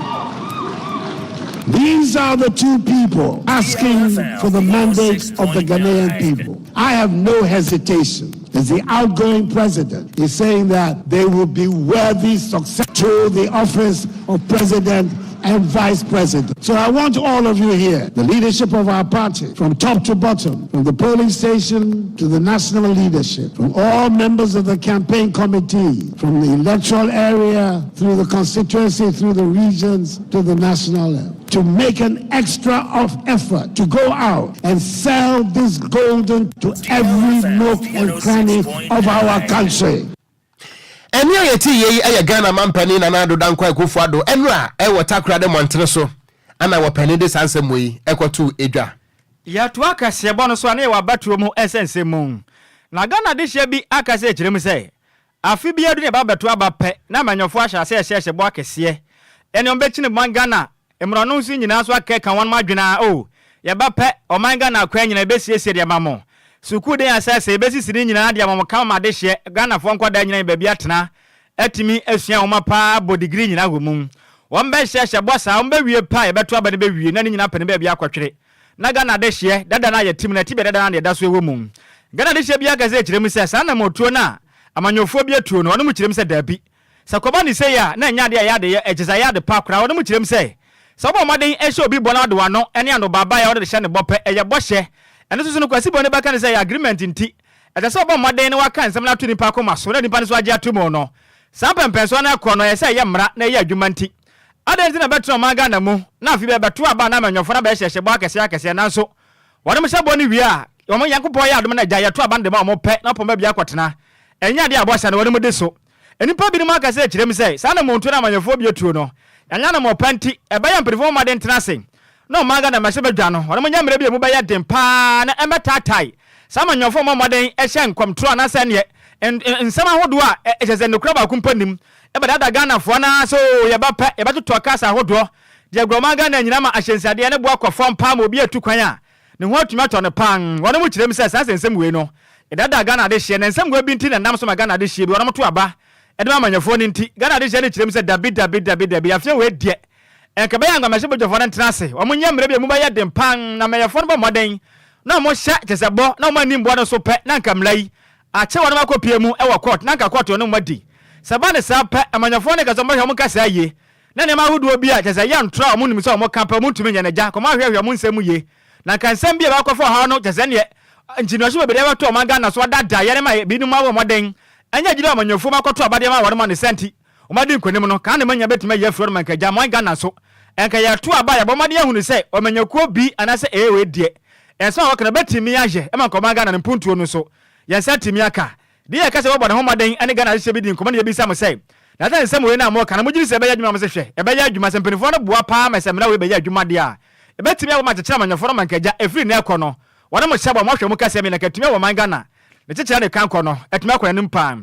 These are the two people asking for the mandate of the Ghanaian people. I have no hesitation. As the outgoing president is saying that they will be worthy success to the office of president and vice president. So I want all of you here, the leadership of our party, from top to bottom, from the polling station to the national leadership, from all members of the campaign committee, from the electoral area through the constituency, through the regions to the national level. to make an extra of effort to go out and sell this golden to every nook and cranny of our country. Ɛnne a yɛte yei yɛ Ghana mampanin Nana Addo Dankwa Akufo Addo nnora wɔ Takoradi mmɔntene so ana wɔpanin de saa nsɛm wei kɔtoo dwa. Yɛtoa kaseɛbɔ no so a na yɛwɔ abatoɔ mu nsɛnsɛm mu. Na Ghana adehyeɛ bi akasa akyerɛ mu sɛ, afe biara du na yɛba abɛto aba pɛ na amanyɔfoɔ ahyɛ aseɛ rehyɛhyɛ bɔ akɛseɛ ɛne wɔn bɛkyini man Ghana mmorɔno nso nyinaa nso akeka wɔn adwene ara oh yɛba pɛ ɔman Ghana akwan nyinaa yɛbɛsiesie de ama mo, sukuu dan asɛesɛe yɛbɛsisi ne nyinaa de ama mo kama ma adehyeɛ Ghanafoɔ nkwadaa nyinaa anya baabi atena atumi asua nwoma paa abɔ degree nyinaa wɔ mu. Wɔn bɛhyɛhyɛ bɔ saa wɔn bɛwie pɛ a yɛbɛto aba no bɛwie na ne nyinaa pɛ ne baabi akɔtwere na Ghana adehyeɛ dada no a yɛte mu no ɛtebea dada no ara na yɛda so wɔ mu. Ghana adehyeɛ biara kɛsɛ kyerɛ mu sɛ saa anammɔtuo no a amanyɔfoɔ bi atuo no wɔnom kyerɛ mu sɛ daabi. Sɛ kɔba no sei a na ɛnyɛ adeɛ a ɛyɛ adeyɛ ɛkyɛ sɛ ɛyɛ ade pa koraa wɔnom kyerɛ mu sɛ sɛ wobɔ mmɔden hyɛ obi bɔ na wode w'ano ne anobaabaeɛ a wode rehyɛ no bɔ pɛ ɛyɛ bɔhyɛ ɛno nso so no Kwasi Bone bɛka no sɛ ɛyɛ agreement nti Ɛsɛ sɛ ɔbɔ mmɔden na waka nsɛm no ato nnipa akoma so na nnipa no nso agye ato mu no. Saa mpɛnpɛnsoɔ no rekɔ no, ɛyɛ sɛ ɛyɛ mmara na ɛyɛ adwuma nti. Adɛn nti na ɛbɛtena ɔman Ghana mu na afe bi ɛbɛto aba na amanyɔfoɔ no abɛhyehyɛ bɔ akɛseɛ akɛseɛ nanso wɔnom hyɛ bɔ no wie a, wɔn Nyankopɔn yɛ adom na agya yɛto aba no de ma wɔn pɛ na wɔpɔn baabi akɔtena. Ɛnyɛ adeɛ a bɔhyɛ no wɔnom di so. Nnipa binom akasa akyerɛ mu sɛ saa anammɔntuo no a amanyɔfoɔ bi atuo no, ɛnyɛ anammɔn pa nti, ɛbɛyɛ a mpanimfoɔ mmɔ mmɔden ntena ase na ɔman Ghana mmarahyɛbadwa no, wɔnom nyɛ mmerɛ bi a ɛmu bɛyɛ den pa ara na ɛmmɛtaatae saa amanyɔfoɔ mmɔ mmɔden hyɛ nkɔmtorɔ anaasɛ ɛneɛ nsɛm ahodoɔ a kyerɛ sɛ nokorɛ baako mpo nnim bɛdaadaa Ghanafoɔ no ara sɛ oo yɛba pɛ yɛbɛtotɔ cars ahodoɔ de agu ɔman Ghana nyinaa ma ahyɛnsiadeɛ ne boɔ akɔ fam pa ara ma obi atu kwan a ne ho atumi atɔ no pann. Wɔnom kyerɛ mu sɛ saa nsɛnsɛm wei no daadaa Ghana adehyeɛ na nsɛm wei bi nti na ɛnam so ma Ghana adehyeɛ bi wɔnom to aba de ma amanyɔfoɔ no nti Ghana adehyeɛ no kyerɛ mu sɛ dabi dabi dabi dabi afei wei deɛ nka ɛbɛyɛ anka mmarahyɛbadwafoɔ no ntena ase wɔn nyɛ mmerɛ bi a emu bɛyɛ den pann na mmɛyɛfoɔ no bɔ mmɔden na wɔn hyɛ kyɛ sɛ bɔ na wɔn anni mmoa no so pɛ na nka mmara yi akye wɔnom akɔ pie mu wɔ court na nka court no wɔn adi sɛ ɛba ne saa pɛ amanyɔfoɔ no kasa wɔn bɛhwɛ wɔn kasaa yie Na nneɛma ahodoɔ bi a kyerɛ sɛ ɛyɛ ntorɔ a wɔn nim sɛ wɔn ka pɛ wɔn ntumi nyɛ no agya kɔ wɔn ahwɛhwɛ wɔn nsɛm mu yie na nka nsɛm bi a ɛbɛkɔfa ɔhaw no kyerɛ sɛ ɛneɛ nkyiniɔhye bebree abɛto ɔman Ghana so adaadaa yɛn ma ebinom abɔ mmɔden anya gyidi wɔ amanyɔfoɔ mu akɔto aba de ama wɔn ma ne saa nti wɔn adi nkonim no kan ne manya bɛtumi ayi afiri hɔ no ma nka agya ɔman Ghana so nka yɛto aba a yɛbɔ mmɔden ahunu sɛ ɔmanyakuo bi anaasɛ A wei deɛ nsɛm a wɔka no bɛtumi ayɛ ma nka ɔman Ghana no mpuntuo no so yɛn nsa atumi aka. Deɛ yɛka sɛ wɔbɔ ne ho mmɔden ne Ghana adehyeɛ bi di nkɔmmɔ na yɛbisa mo sɛ, na sɛ nsɛm wei no a moreka no mogye di sɛ ɛbɛyɛ adwuma a mose hwɛ, ɛbɛyɛ adwuma, sɛ mpaninfoɔ no boa paa ma sɛ mmara wei bɛyɛ adwuma deɛ a, ɛbɛtumi aboa ma akyekyere amanyɔfoɔ no ma nka agya ɛfiri nnɛ rekɔ no wɔne mo hyɛ bɔ moahwɛ mo kɛseɛ me na nka atumi awɔ ɔman Ghana ne kyekyerɛ ne kankɔ no atumi akɔ n'anim paa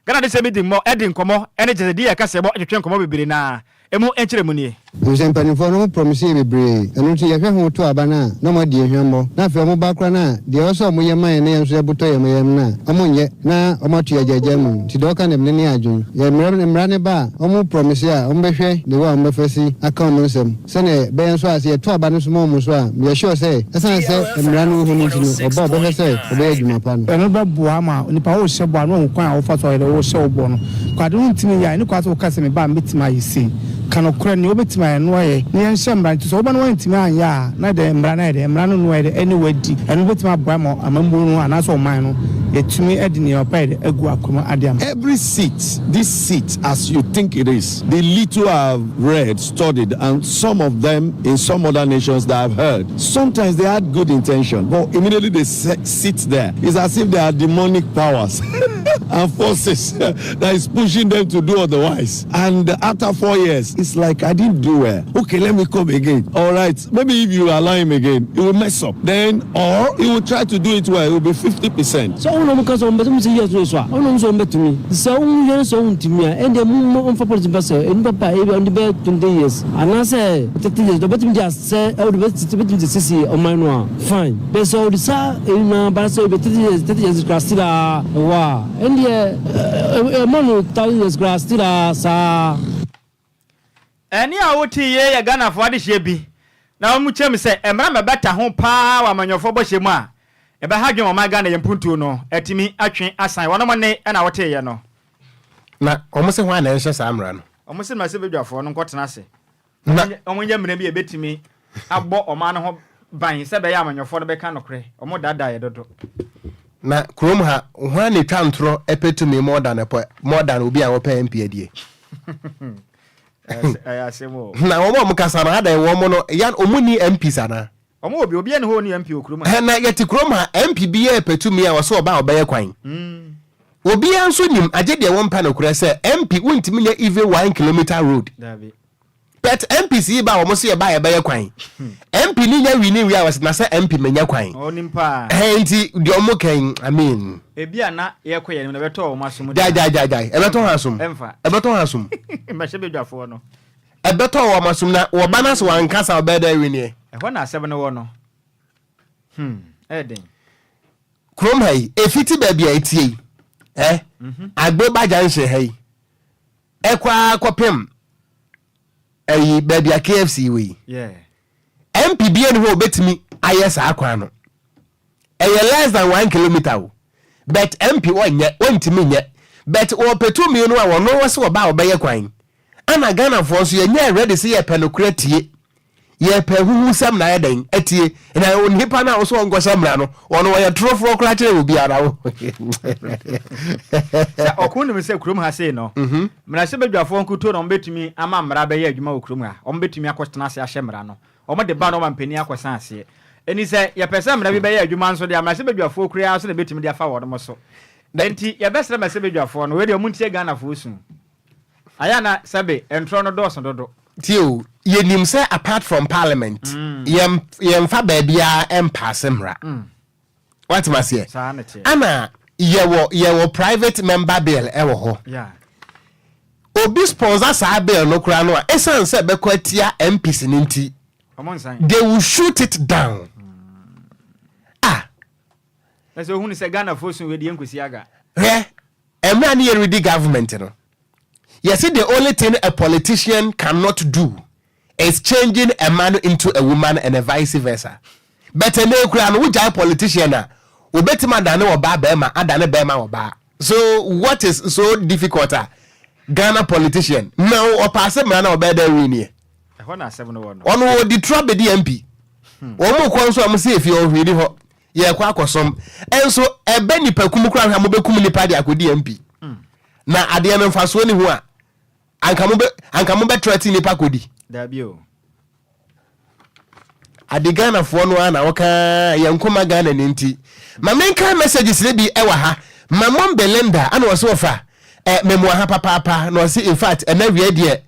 Ghana adehyeɛ bi di mmɔ di nkɔmmɔ ne kyerɛ sɛ deɛ yɛka sɛ bɔ twetwe nkɔmmɔ bebree na Emu nkyerɛmu nie. Efisɛ mpanimfoɔ no, wɔprɔmise yɛ bebree, ɛno nti yɛhwɛ ho to aba no a, na wɔadi yɛn hwammɔ. Na afei wɔba koraa no a, deɛ ɛwɔ sɛ wɔyɛ ma yɛn na yɛn nso yɛn bo tɔ yɛn yam no a, wɔnyɛ, na wɔato yɛn agyaagyaa mu. Nti deɛ ɔka no mene ne adwene. Yɛ mmerɛ mmara no ba a, wɔprɔmise a, wɔbɛhwɛ the way a wɔbɛfa si aka wɔn nsɛm. Sɛdeɛ ɛbɛyɛ nso a, sɛ yɛto aba no nso ma wɔn nso a, meyɛ sure sɛ, ɛsiane sɛ mmara no wɔ hɔ no nti no, wɔba a wɔbɛhwɛ sɛ wɔbɛyɛ adwuma pa no. Ɛno bɛboa ma onipa a worehyɛ bɔ a na wahu kwan a wofa so ayɛ dɛ worehyɛ wo bɔ no. Kɔ ade no ntumi nyɛ a, ɛne kwan sɛ woka sɛ meba a mɛtumi ayɛ sei. Ka nokorɛ, nea wobɛtumi ayɛ no ayɛ na yɛnhyɛ mmara. Nti sɛ woba na woantumi anyɛ a, na dɛn mmara no ayɛ dɛn? Mmara no no ayɛ dɛn? Ɛne wo adi. Ɛno bɛtumi aboa ma amammuo no anaasɛ ɔman no yɛatumi de nneɛma pa ayɛ dɛn agu akwan mu ade ama. Every seat, this seat as you think it is, the little I've read, studied and some of them in some other nations that I've heard, sometimes they had good intention but immediately they sit there, it's as if there are demonic powers and forces that is pushing them to do otherwise. And after four years, it's like I didn't do well. Okay, let me come again. All right, maybe if you allow him again, he will mess up. Then, or he will try to do it well, it will be 50%. Sɛ wɔn na wɔka sɛ wɔn bɛ sɛ yes no so a, wɔn na wɔn sɛ wɔn bɛtumi. Sɛ wɔn hwɛ no sɛ wɔn ntumi a, ɛndeɛ mo mo nfa policy ba sɛ nnipa pa ebi a wɔde bɛyɛ 20 years anaasɛ 30 years wɔbɛtumi de asɛ wɔde bɛtumi de sisi ɔman no a fine. Bɛ sɛ wɔde saa eyi na ba sɛ ebi 30 years 30 years kura still a ɛwɔ a ɛndeɛ ɛma no 1000 years kura still a saa. Ɛnne a wote yei yɛ Ghanafoɔ adehyeɛ bi na wɔn kyerɛ mu sɛ mmara mmɛbata ho paa wɔ amanyɔfoɔ bɔhyɛ mu a ɛbɛha adwene wɔ ɔman Ghana yɛn mpuntuo no atumi atwe asan wɔnom nne na woteeɛ no. Na wɔn se hwan na ɛnhyɛ saa mmara no? Wɔn se mmarahyɛbadwafoɔ no nkɔtena ase Na. Wɔn nyɛ mmara bi a ɛbɛtumi abɔ ɔman no ho ban sɛ ɛbɛyɛ a amanyɔfoɔ no bɛka nokorɛ. Wɔn daadaa yɛ dodo. Na kurom ha hwan na ɛtwa ntorɔ pɛ tumi more than more than obi a ɔpɛ MP adie? Ɛyɛ asɛm o. Na wɔn a wɔkasa no, adan wɔn no, yan wɔn ni MPs anaa? Wɔn wɔ bi, obiara ni hɔ ɔni MP wɔ kurom ha. Na yɛte kurom ha, MP bi yɛ pɛtumi a wɔsɛ ɔba a ɔbɛyɛ kwan. Obiara nso nim, agye deɛ wɔmpɛ nokorɛ sɛ MP wontumi nyɛ even 1 kilometre road. Dabi. But MPs yi ba a, wɔn so yɛ ba a yɛbɛyɛ kwan. MP ni nya wi ne wi a, wɔsɛ na sɛ MP menya kwan. Ɔnim paa. Ɛhɛn, nti deɛ ɔmo kɛn, I mean. Ebi a na yɛkɔ yɛn na ɛbɛtɔ wɔn asom. Gyae, gyae, gyae, gyae, ɛbɛtɔ wɔn asom. Ɛmfa. Ɛbɛtɔ wɔn asom. Mmɛhyɛ badwafoɔ no. Ɛbɛtɔ wɔn asom na wɔba no sɛ wɔankasa, ɔbɛyɛ dɛ awi neɛ. Ɛhɔ na asɛm no wɔ no. Ɛyɛ den. Kurom ha yi, efiti baabi a etie yi, Agbogba Junction ha yi, ɛkɔ ara kɔpem ɛyi baabi a KFC wɔ yi. MP bie ni hɔ a obetumi ayɛ saa kwan no. Ɛyɛ less than 1 kilometre o, but MP ɔnyɛ, ɔntumi nyɛ, but wɔpɛ tumi no a, wɔno wɔ sɛ ɔba a ɔbɛyɛ kwan. Ana Ghanafoɔ nso yɛnyɛ ready sɛ yɛpɛ nokorɛ tie, yɛpɛ huhusɛm na ayɛ dɛn atie? Na onipa no a wɔsɛ ɔnkɔhyɛ mmara no, ɔno wɔyɛ torofoɔ koraa kyerɛ obiara wo. Sɛ ɔko nim sɛ kurom ha sei no, mmarahyɛ badwafoɔ nkuto na wɔbɛtumi ama mmara bɛyɛ adwuma wɔ kurom ha. Wɔbɛtumi akɔtena ase ahyɛ mmara no, wɔde ba no, ɔma mpanin akɔsa aseɛ. Ɛni sɛ yɛpɛ sɛ mmara bi bɛyɛ adwuma nso deɛ, mmarahyɛ badwafoɔ koraa so na ɛbɛtumi de afa wɔn so. Nti yɛbɛsrɛ mmarahyɛ badwafoɔ no, wei deɛ, wɔn ntie Ghanafoɔ su. Ayɛ na sɛbe ntorɔ no dɔɔso dodo. Tie o, yɛnim sɛ apart from parliament, yɛmfa baabiara mpaase mmara. Watem aseɛ? Saa ne teɛ. Ana yɛwɔ private member bill ɛwɔ hɔ. Obi sponsor saa bill no koraa no a, ɛsiane sɛ ɛbɛkɔ atia MPs no nti, Ɔmo nsan. they will shoot it down. Ah. Na sɛ ohun sɛ Ghanafoɔ sun wei deɛ, nkosi aga. Hwɛ, mmerɛ ne yɛredi government no, yɛse the only thing a politician cannot do is changing a man into a woman and a vice versa. But ɛnɛ kura no, wogyae politician a obɛtumi adane ɔbaa bɛrima, adane bɛrima ɔbaa. So what is so difficult a Ghana politician na ɔpaase mmara na ɔbɛyɛ dɛ win yɛ? Ɛhɔ na asɛm no wɔ no. Ɔno wɔdi tura bɛdi MP. Wɔn mu kɔ nso a, wɔn sɛ efie ɔhwɛ ni hɔ, yɛkɔ akɔsom ɛnso ɛbɛ nipa kum kora hwɛ a, mobɛkum nipa de akɔdi MP na adeɛ no mfasoɔ ni ho a, anka mobɛ anka mobɛtrɛte nipa kɔdi. Dabi o. Ade Ghanafoɔ no ara na wɔka yɛn nkoma Ghana ni. Nti ma menka messages no bi ɛwɔ ha. Ma mom Belinda ana ɔsɛ wɔfa memoa ha papaapa na ɔse, in fact, ɛna wie deɛ,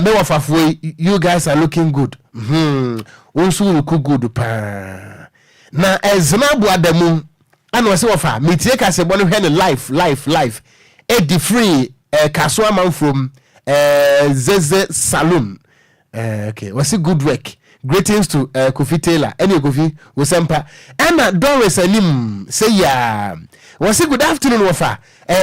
me wɔfafoɔ yi, you guys are looking good. Wo nso look good paa. Na ɛzena aboada mu ana ɔsɛ wɔfa metie kasɛbɔ no, hwɛ no live, live, live, ɛdi free kaso amanfoɔ zeze saloon. Okay, wɔsi good work, greetings to Kofi Taylor ɛne Kofi Wosɛmpa. Ɛna Doris anim sɛ yaa, wɔsi good afternoon wɔfa,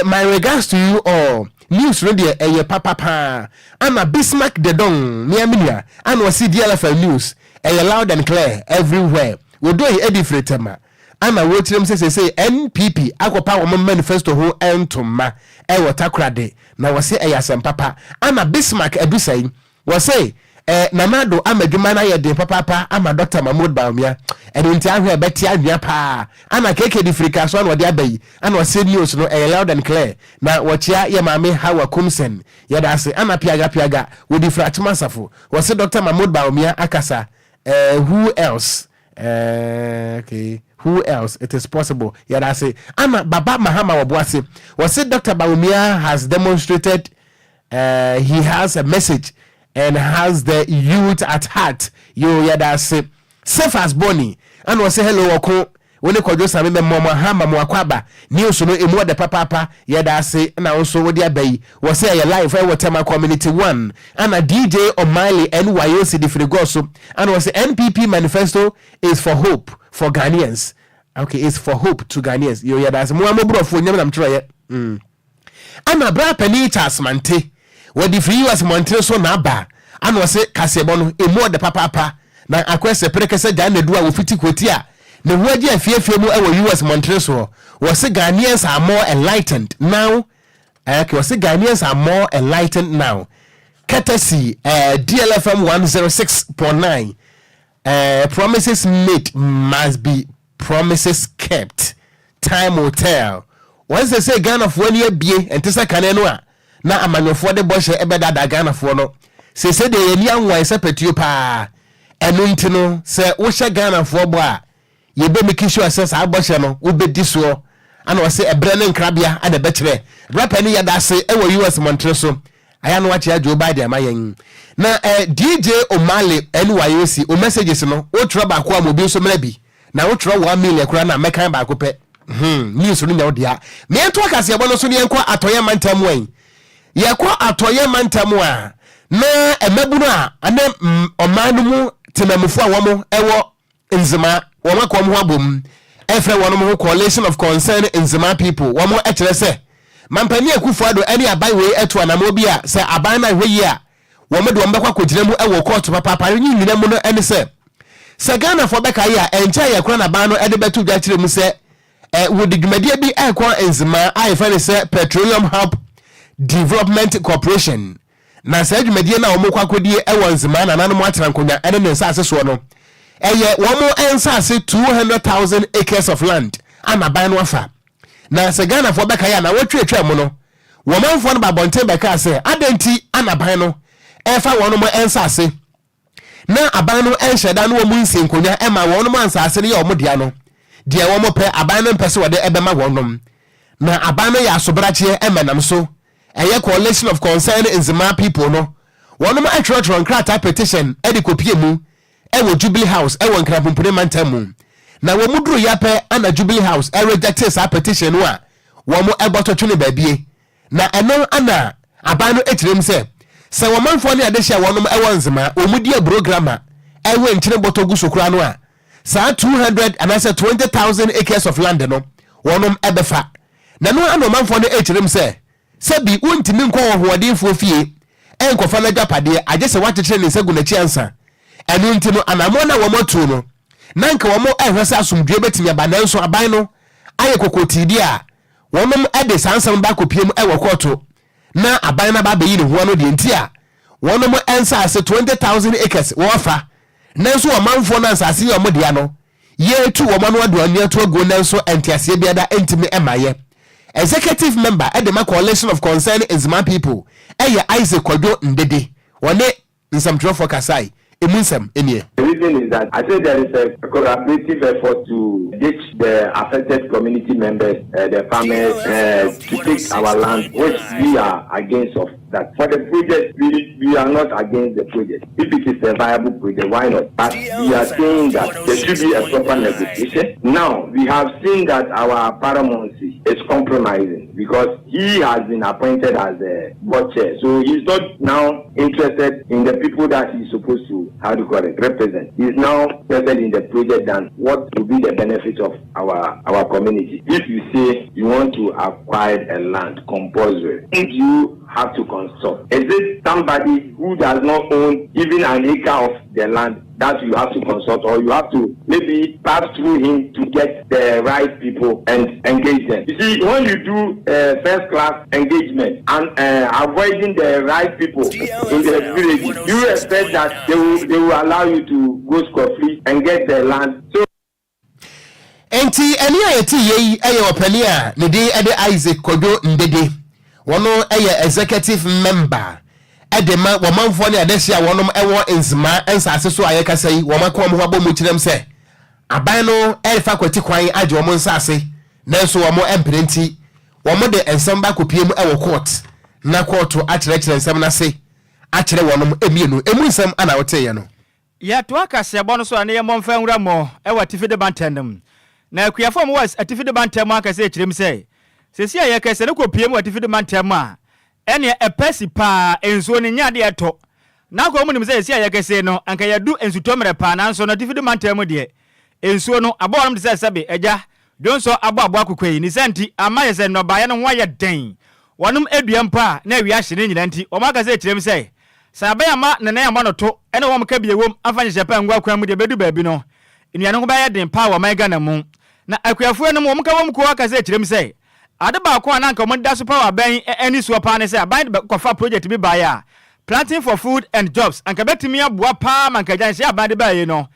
my regards to you all, news no deɛ ɛyɛ papa paa. Ana Bismarck Dedon mea me nua ana wɔsi DLFM news ɛyɛ loud and clear everywhere. Wɔdɔ yi ɛdi firi Tɛma ana wɔkyerɛm sɛ sɛsɛ NPP akɔpa wɔn manifesto ho ntoma ɛwɔ Takoradi na wɔsi ɛyɛ asɛm papa. Ana Bismarck Adusɛn wɔse Nana Addo ama adwuma no ayɛ den papaapa ama Dr. Mahmood Bawumia, ɛno nti ahwɛ ɛbɛte anwea paa. Ana keke de firi so ana ɔde aba yi ana ɔse news no ɛyɛ loud and clear na wɔkyea yɛ maame Hawa Kumsen, yɛda ase. Ana piaga piaga wɔdi firi Akyem Asafo, wɔse Dr. Mahmood Bawumia akasa. Who else? Okay, who else? It is possible, yɛda ase. Ana Baba Mahama wɔbo ase, wɔse Dr. Bawumia has demonstrated he has a message and has the youth at heart. Yo, yɛda ase. Cephas Boni ɛna ɔsɛ hello ɔko, wo ne Kwadwo Same, mɛmmɔ mo aha ma mo akɔ aba. News no emu ɔdɛ papaapa, yɛda ase. Na wo nso wode aba yi, wɔ sɛ ɛyɛ live ɛwɔ Tema Community 1. Ana DJ Omile nyoc de firi gɔ so ana ɔsɛ NPP manifesto is for hope for Ghanaians. Okay, is for hope to Ghanaians. Yo, yɛda ase. Mo a mo borɔfoɔ nyam nam twerɛyɛ. Ana bra panin Charles Mante wɔde firi US mmɔntene so na aba ana ɔse kaseɛbɔ no emu ɔdɛ papaapa. Na akɔɛsɛ pɛrɛkɛsɛ gyaa nadu a wɔfiti kɔti a ne ho agye afiefie mu ɛwɔ US mmɔntene soɔ. Wɔse Ghanaians are more enlightened now. Okay, wɔse Ghanaians are more enlightened now, courtesy DLFM 106.9. Promises made must be promises kept, time will tell. Wɔn sɛ Ghanafoɔ ani abie, ɛnte sɛ kane no a na amanyɔfoɔ de bɔhyɛ ɛbɛdaadaa Ghanafoɔ no. Seesei deɛ yɛn ani anwae sɛ patuo paa. Ɛno nti no, sɛ wohyɛ Ghanafoɔ bɔ a, yɛbɛ make sure sɛ saa bɔhyɛ no wobɛdi soɔ. Ana ɔse ɛberɛ ne nkrabea na ɛbɛkyerɛ. Bra panin yɛda ase wɔ US mmɔntene so. Ayɛ a na wakyea Joe Biden ama yɛn. Na eh, DJ Omale NYOC, wo messages no, wotwerɛ baako a ma obi nso mmra bi. Na wotwerɛ 1 million koraa na mɛkan baako pɛ. News no nyɛ wo dea. Ma yɛnto akaseɛbɔ no so na yɛnkɔ atɔeɛ mantam mu ɛ. Yɛkɔ atɔeɛ mantam a, na mmabunu a ɛne ɔman no mu temamufoɔ a wɔn wɔ Nzema, wɔn aka wɔn ho abom ɛfrɛ wɔn ho Coalition of Concerned Nzema People. Wɔn kyerɛ sɛ Mampanin Akufo-Addo ne aban wei atu anammɔn bi a sɛ aban no anhwɛ yie a wɔn de wɔn bɛkɔ akɔgyina mu wɔ kɔɔto papaapa. Ne nyina mu no ne sɛ, sɛ Ghanafoɔ bɛkae a, ɛnkyɛeɛ koraa na aban no de bɛto dwa kyerɛ mu sɛ wɔde dwumadie bi rekɔ Nzema a yɛfrɛ no sɛ Petroleum Hub Development Corporation. Na saa dwumadie no a wɔrekɔ akɔdie wɔ Nzema nananom atena nkonnwa ne ne nsase soɔ no, ɛyɛ wɔn nsase 200,000 acres of land a n'aban no afa. Na sɛ Ghanafoɔ bɛkae a, nawɔtwe atwa mu no, wɔn manfoɔ no ba abɔnten bɛkaa sɛ, adɛn nti a n'aban no refa wɔn nsase na aban no nhyɛ da ne wɔn nsi nkonnwa ma wɔn a nsase no yɛ wɔn dea no, deɛ wɔpɛ, aban no mpɛ sɛ wɔde bɛma wɔn. Na aban no yɛ asobrakyeɛ ma nam so. Ɛyɛ Coalition of Concerned Nzema People no, wɔnom atwerɛtwerɛ nkrataa petition de kɔpie mu wɔ Jubilee House wɔ Nkranpumpuni mantam mu. Na wɔn duruiɛ pɛ na Jubilee House rejectee saa petition no a wɔn bɔtɔ twene baabie. Na ɛno na aban no kyerɛ mu sɛ, sɛ wɔn manfoɔ ne adehye a wɔnom wɔ Nzema, wɔn di aburo grama ɛwe nkyene bɔtɔ gu so koraa no a, saa 200 anaasɛ 20,000 acres of land no wɔnom bɛfa. Na ɛno na ɔmanfoɔ no rekyerɛ mu sɛ, sɛbi wontumi nkɔ ɔhoɔdenfoɔ fie nkɔfa n'agyapadeɛ agye sɛ wakyekyere ne nsa gu n'akyi ansa. Ɛno nti no, anammɔn no a wɔatuo no, na anka wɔrehwɛ sɛ asomdwoeɛ bɛtumi aba, nanso aban no ayɛ kokotiidie a wɔnom de saa nsɛm no ba akɔpie mu wɔ kɔɔto na aban no aba abɛyi ne ho ano deɛ nti a wɔnom nsaase 20,000 acres wɔafa nanso ɔmanfoɔ no a nsaase yɛ wɔn dea no Yɛretu wɔn ano ado anwea to aguo nanso nteaseɛ biara ntumi mmaeɛ. Executive Member de ma Coalition of Concerned Nzema People yɛ Isaac Kwadwo Ndede. Ɔne nsɛmtwerɛfoɔ kasae. Emu nsɛm nie. The reason is that I say there is a collaborative effort to ditch the affected community members, uh, the farmers, uh, to take our land, which we are against of that. For the project, we, we are not against the project. If it is a viable project, why not? But we are saying that there should be a proper negotiation. Now, we have seen that our paramountcy is compromising because he has been appointed as a board chair. So he's not now interested in the people that he's supposed to, how do you call it, represent. He's now interested in the project than what will be the benefit of our, our community. If you say you want to acquire a land compulsory, if you have to consult? Is it somebody who does not own even an acre of the land that you have to consult, or you have to maybe pass through him to get the right people and engage them? You see, when you do first class engagement and avoiding the right people in the village, you expect that they will allow you to go scot free and get the land. So Enti ɛnne a yɛte yei yi yɛ ɔpanin a ne din de Isaac Kwadwo Ndede. Wɔno yɛ Executive Member de ma wɔmanfoɔ ne adehye a wɔnom wɔ Nzema nsase so a yɛkasa yi. Wɔn aka wɔn ho abɔ mu kyerɛm sɛ aban no refa kwati kwan agye wɔn nsase nanso wɔn mpene nti wɔn de nsɛm ba akɔpie mu wɔ court na kɔɔto akyerɛkyerɛ nsɛm no ase akyerɛ wɔnom mmienu. Emu nsɛm na woteeɛ no. Yɛtoa kaseɛbɔ no so a, na yɛmmɔ mfa nwura mmɔ wɔ Atifi de Mantam no mu. Na akuafo a wɔwɔ Atifi de Mantam mu ankasa rekyerɛ mu sɛ, seesei a yɛreka yi, sɛ no kɔpue mu wɔ Atifi de Mantam mu a, ɛnneɛ ɛpɛ si paa, nsuo no nyɛ adeɛ a ɛtɔ. Na anka wɔnim sɛ seesei a yɛreka sei no, anka yɛadu nsutɔ mmerɛ paa, nanso no Atifi de Mantam mu deɛ, nsuo no abɔ wɔnom te sɛ sɛbe agya Dwonsɔ abɔ aboa kokoa yi. Ne saa nti, ama ayɛ sɛ nnɔbaeɛ no ho ayɛ den. Wɔnom dua mpo a, na awia ahye ne nyinaa nti, wɔn ankasa rekyerɛ mu sɛ, sɛ abɛn amma ne nan ammɔ no to ne wɔn ka bi ɛwom amfa nhyehyɛe pa angu akwan mu deɛ ɛbɛdu baabi no, nnuane ho bɛyɛ den paa wɔ ɔman Ghana mu. Na akuafoɔ nom, wɔn ka wɔn kuo akasa rekyerɛ mu sɛ, ade baako a na anka wɔn da so paa wɔ aban yi ani soɔ paa ne sɛ aban de kɔfa project bi baeɛ a, Planting for Food and Jobs, anka ɛbɛtumi aboa paa ma anka agyanhyehyɛ a aban de baeɛ yi no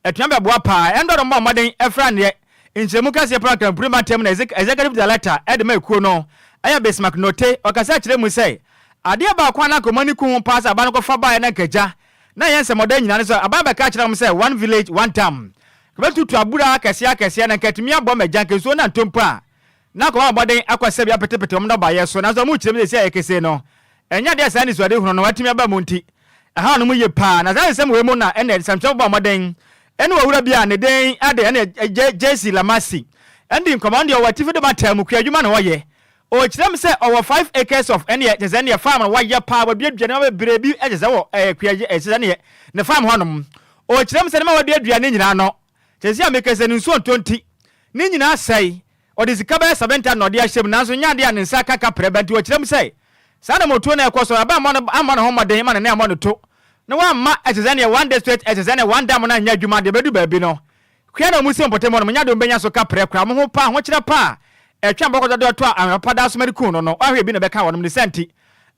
atumi abɛboa paa. Ɛno dɔ no mmɔ mmɔden fra nneɛ Nkyerɛmu kɛseɛ paa Krampuni mantam na Executive Director de ma ekuo no yɛ Bismarck Nortey. Ɔkasa kyerɛ mu sɛ, Adeɛ baako a na anka wɔn ani ku ho paa sɛ aban no kɔfa baeɛ na anka agya na ɛyɛ nsɛmmɔdɛ nyinaa ne sɛ aban bɛka akyerɛ wɔn sɛ one village one dam. Anka bɛtutu abura akɛseɛ akɛseɛ na anka atumi aboa ma agya anka nsuo no antɔ mpo a na anka wɔabɔ mmɔden akɔ sɛbi apetepete wɔn nnɔbaeɛ so. Nanso wɔn kyerɛ mu sɛ seesei a yɛkese no ɛnyɛ adeɛ a saa anisoadehunu no atumi aba mu nti ɛhaw no mu yie paa. Na saa nsɛm wei mu na ɛnna nsɛmtwerɛfo bɔɔ mmɔden ne owura bi a ne din de ɛne JC Lamasi di nkɔmmɔ. Ɔno deɛ ɔwɔ atifi de mantam mu kuadwuma na ɔyɛ. Ɔkyerɛ me sɛ ɔwɔ 5 acres of ɛneɛ kyerɛ sɛ ɛneɛ farm no wayɛ paa, waduadua nneɛma bebree bi kyerɛ sɛ wɔ ɛɛ kua kyerɛ sɛ ɛneɛ ne farm hɔnom. Ɔkyerɛ me sɛ nneɛma a waduadua ne nyinaa no kyerɛ sɛ a meka sɛ ne nsuo ntɔ nti ne nyinaa sɛe. Ɔde sika bɛyɛ 70 na ɔde ahyɛ mu nanso nyɛ adeɛ a ne nsa aka kaprɛ ba nti ɔkyerɛ mu sɛ saa na motuo no a ɛkɔ so no aba ammɔ no ammɔ ne ho mmɔden ma ne nan ammɔ no to na wamma ɛkyerɛ sɛ ɛneɛ one district ɛkyerɛ sɛ ɛneɛ one dam no anyɛ adwuma deɛ ɛbɛdu baabi no Kua na wɔn si mpɔtam hɔ no, menya de wɔn bɛnya so kaprɛ koraa, mo ho pa, ahokyerɛ pa a ɛtwe abɔkɔtɔ de ɔtɔ a anwea papa da so ma de kum no no, woanhwɛ ebi na ɛbɛka wɔnom, ne saa nti,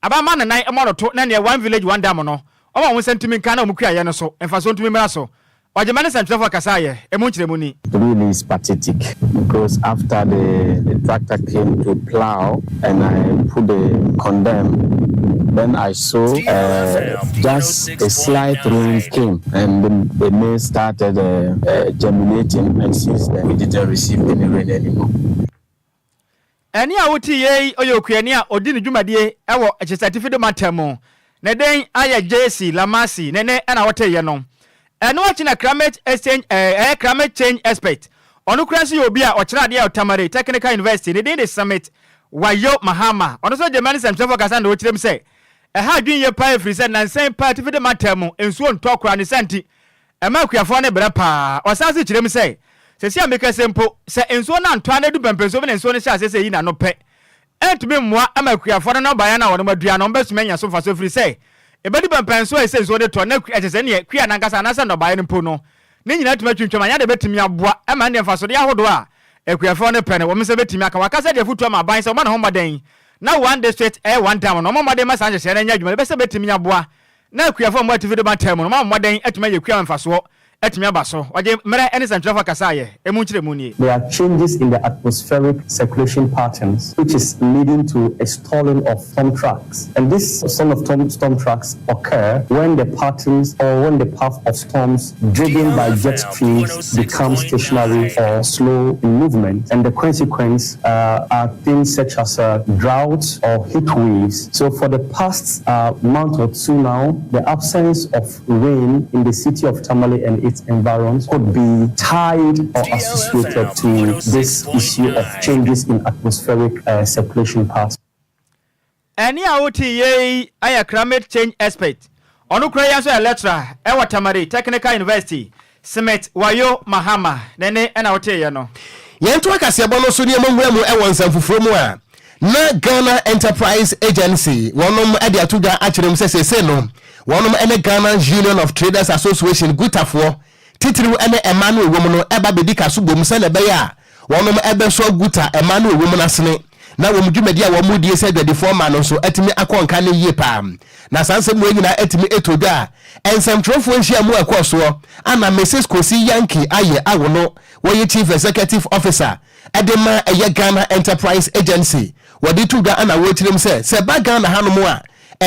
aba mma ne nan mmɔ no to, na neɛ one village one dam no, ɔma wɔn nsa ntumi nka na wɔn kuayɛ no so mfasoɔ ntumi mmra so. Ɔgyema ne nsɛntwerɛfoɔ kasaeɛ, emu nkyerɛmu ni. Really is pathetic because after the the tractor came to plow and I put the condemn then I saw uh, just a slight rain came and the, the maize started uh, uh, germinating and since then we didn't receive any rain anymore. Ɛnne a wote yei ɔyɛ okuani a ɔdi ne dwumadie wɔ Kyesa Atifi Do Mantam mu. Ne den ayɛ JC Lamasi ne ne ɛna woteeɛ no. Ɛno akyi na Climate Exchange ɛɛ ɛyɛ Climate Change Expert. Ɔno koraa nso yɛ obi a ɔkyerɛ adeɛ wɔ Tamale Technical University. Ne din de Summit Wayo Mahama. Ɔno nso Germany nsɛmtwerɛfoɔ kasa na ɔkyerɛ mu sɛ ɛha adwene yie paa ɛfiri sɛ nnansa yi paa Atifi Do Mantam mu nsuo ntɔ koraa ne saa nti Ɛma akuafoɔ no brɛ paa. Ɔsan nso kyerɛ mu sɛ, Seesei a mekasa yi mpo, sɛ nsuo no antɔ ara na ɛdu pɛmpɛnsuo bi na nsuo no hyɛ aseɛ sɛ ɛyi n'ano pɛ, ɛntumi mmoa ma akuafoɔ no nnɔbaeɛ no a wɔnom adua no, wɔbɛtumi anya so mfasoɔ ɛfiri sɛ, ɛbɛdu pɛmpɛnsoɔ a ɛsɛ sɛ nsuo no tɔ na kyerɛ sɛ ɛnneɛ kua no ankasa anaasɛ nnɔbaeɛ no mpo no, ne nyinaa atumi atwintwam anyɛ adeɛ a ɛbɛtumi aboa ma ɛnneɛ mfasodeɛ ahodoɔ a akuafoɔ no pɛ no, wɔn nsa bɛtumi aka. Waka sɛ de afotuo ama aban sɛ wɔmmɔ ne ho mmɔden na One District, One Dam no, wɔmmɔ mmɔden mma saa nhyehyɛeɛ no nyɛ adwuma na ɛbɛsɛ bɛtumi aboa Na akuafo a wɔwɔ atifi de mantam mu no, wɔabɔ mmɔden atumi ayɛ kua ma mfasoɔ atumi aba so. Wɔde mmerɛ ne sɛntwerɛfoɔ kasaeɛ. Emu nkyerɛmu nie. There are changes in the atmospheric circulation patterns which is leading to a stalling of storm tracks and this stall of storm, storm tracks occur when the patterns or when the path of storms driven by jet streams become stationary or slow in movement and the consequence uh, are things such as uh, droughts or heat waves. So for the past uh, month or two now, the absence of rain in the city of Tamale and its environs could be tied or associated to this issue of changes in atmospheric uh, circulation patterns. Ɛnne a wote yei yɛ climate change expert, ɔno koraa yi nso yɛ lecturer wɔ Tamale Technical University, Smith Wayo Mahama ne nne na woteeɛ no. Yɛntoa kaseɛbɔ no so nneɛma nwura mu wɔ nsɛmfoforɔ mu a na Ghana Enterprise Agency wɔnom de ato dwa akyerɛ mu sɛ seesei no wɔnom ne Ghana Union of Traders Association GUTAfoɔ titiriw ne mmaa no ɛwɔ mu no ɛba bɛdi kaso bom sɛdeɛ ɛbɛyɛ a wɔnom ɛbɛsɔ GUTA mmaa no ɛwɔ mu no asene na wɔn dwumadi a wɔn die sɛ adwadifoɔ mmaa no nso atumi akɔ nka ne yie paa. Na saa nsɛm wei nyinaa atumi ɛtɔ dwa a nsɛmtwerɛfoɔ nhyiamu a ɛkɔɔ soɔ ana Mrs Kosi Yankee Ayɛ Awono wɔyɛ Chief Executive Officer de ma ɛyɛ Ghana Enterprise Agency wɔde to dwa ana wɔkyerɛ mu sɛ sɛ ɛba Ghana hanom a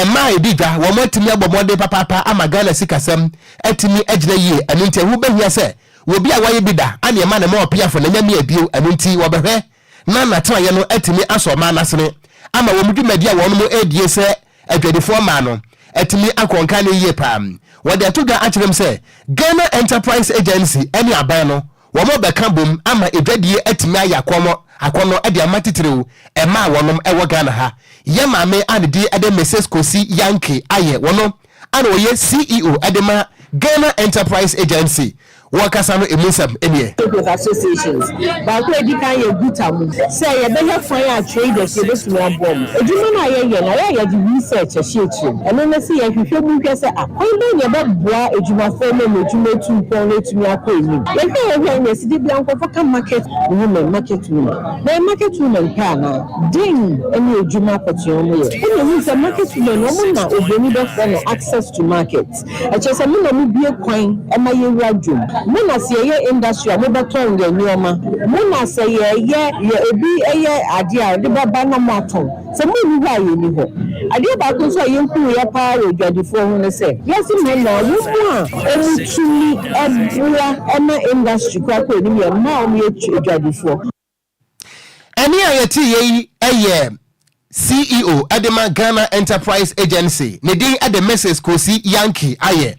mmaa a ɛdi dwa wɔn atumi abɔ mmɔden papaapa ama Ghana sikasɛm atumi agyina yie, ɛno nti ɛho bɛhia sɛ obi a wayɛ bi da ana ɛma ne ma ɔpeafo na nyame bio, ɛno nti wɔbɛhwɛ na n'atenaeɛ no atumi asɔ ɔman no asene ama wɔn dwumadi a wɔn redie sɛ adwadifoɔ mmaa no atumi akɔ nkan no yie paa. Wɔde ato dwa akyerɛ mu sɛ Ghana Enterprise Agency ne aban no wɔrebɛka bom ama adwadie atumi ayɛ akɔnnɔ akɔnnɔ de ama titiriw mmaa a wɔnom wɔ Ghana ha. Yɛn maame a ne din de Mrs Kosi Yankee ayɛ wɔno a na ɔyɛ CEO de ma Ghana Enterprise Agency wɔ kasa no emu nsɛm nie. Traders Associations baako a edi kan yɛ Guta mu sɛ yɛbɛhwɛ kwan a traders yɛbɛtumi aboa mu. Adwuma no a yɛyɛ no, ayɛ a yɛde research ahyɛ akyire. Ɛno ne sɛ yɛhwehwɛ mu hwɛ sɛ ah, kwan bɛn na yɛbɛboa adwumafoɔ ma wɔn adwuma atu mpɔn na atumi akɔ anim. Yɛhwɛ a yɛhwɛ a ɛnna ɛsi da biara nkurɔfoɔ ka market women, market women. Na ɛyɛ market women pɛ anaa? Den ne adwuma pɔtee wɔn yɛ? Ɛna ehuu sɛ market women no wɔn na obroni bɛfrɛ no access to market. Ɛkyerɛ sɛ mo na mo bue kwan ma yɛwura dwom. Mo na sɛ yɛyɛ industry a mo bɛtɔn yɛn nneɛma. Mo na sɛ yɛyɛ yɛ obi yɛ adeɛ a ɔde bɛba na mo atɔn. Sɛ mo nni hɔ a yɛnni hɔ. Adeɛ baako nso a yɛhuiɛ paa wɔ adwadifoɔ ho ne sɛ, wiase mu nyinaa wɔn mu a wɔtumi boa ma industry kɔ akɔ anim yɛ mmaa a wɔyɛ adwadifoɔ. Ɛnne a yɛteeɛ yi yɛ CEO de ma Ghana Enterprise Agency, ne din de Mrs. Kosi Yankey Ayɛ,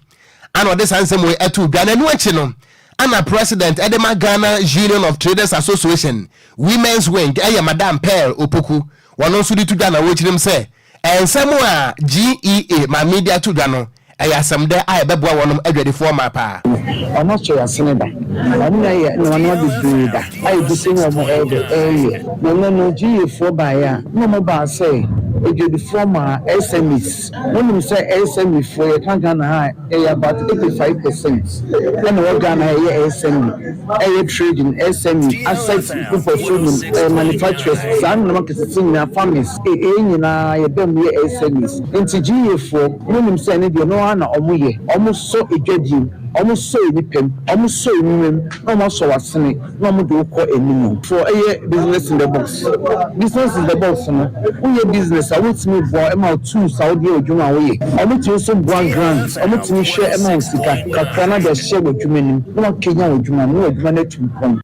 ana ɔde saa nsɛm wei too dwa. Na ɛno akyi no, ana President de ma Ghana Union of Traders Association Women's Wing yɛ Madam Pearl Opoku, wɔno nso de to dwa na wɔkyerɛm sɛ nsɛm a GEA maame de ato dwa no ɛyɛ asɛmdɛ a ɛbɛboa wɔnom adwadifoɔ mmaa paa. Ɔno akyɛ yasene da. Ɔno na yɛ nnowa nnowa bebree da a yɛgu so ne wɔn ɛɛdɛ ɛɛyɛ. Na ɛnɛ no GA foɔ baeɛ a na wɔn baa sɛ adwadifoɔ maa SMEs. Mo nim sɛ SME foɔ yɛka Ghana ha a ɛyɛ about 85% ɛna ɛwɔ Ghana ha ɛyɛ SME, ɛyɛ trading, SME, asset group of nim, manufacturers, saa nnoɔma nketenkete nyinaa, farmers, ɛyɛ nyinaa yɛbɛ mu yɛ SMEs. Nti GA foɔ mo nim sɛ ɛno deɛ ɛno ara na wɔn yɛ. Wɔn sɔ adwadie mu, wɔn sɔ nnipa mu, wɔn sɔ nwuma mu na wɔn asɔ w'asene na wɔn de wo kɔ anim. Foɔ ɛyɛ business in the box. Business in the box no, woyɛ business a wɔtumi boa ɛma wo tools a wode yɛ w'adwuma a woyɛ. Wɔn tumi nso boa grant, wɔn tumi hwɛ ɛma wo sika kakra na de ahyɛ w'adwuma no mu na wakanyan w'adwuma no na w'adwuma no atu mpɔn.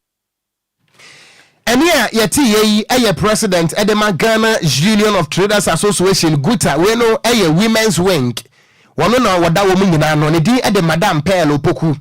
Ɛnne a yɛteeɛ yi yɛ President de ma Ghana Union of Traders Association, GUTA, wei no yɛ Women's Wing, wɔno na wɔda wɔn nyinaa ano, ne din de Madam Pearl Opoku.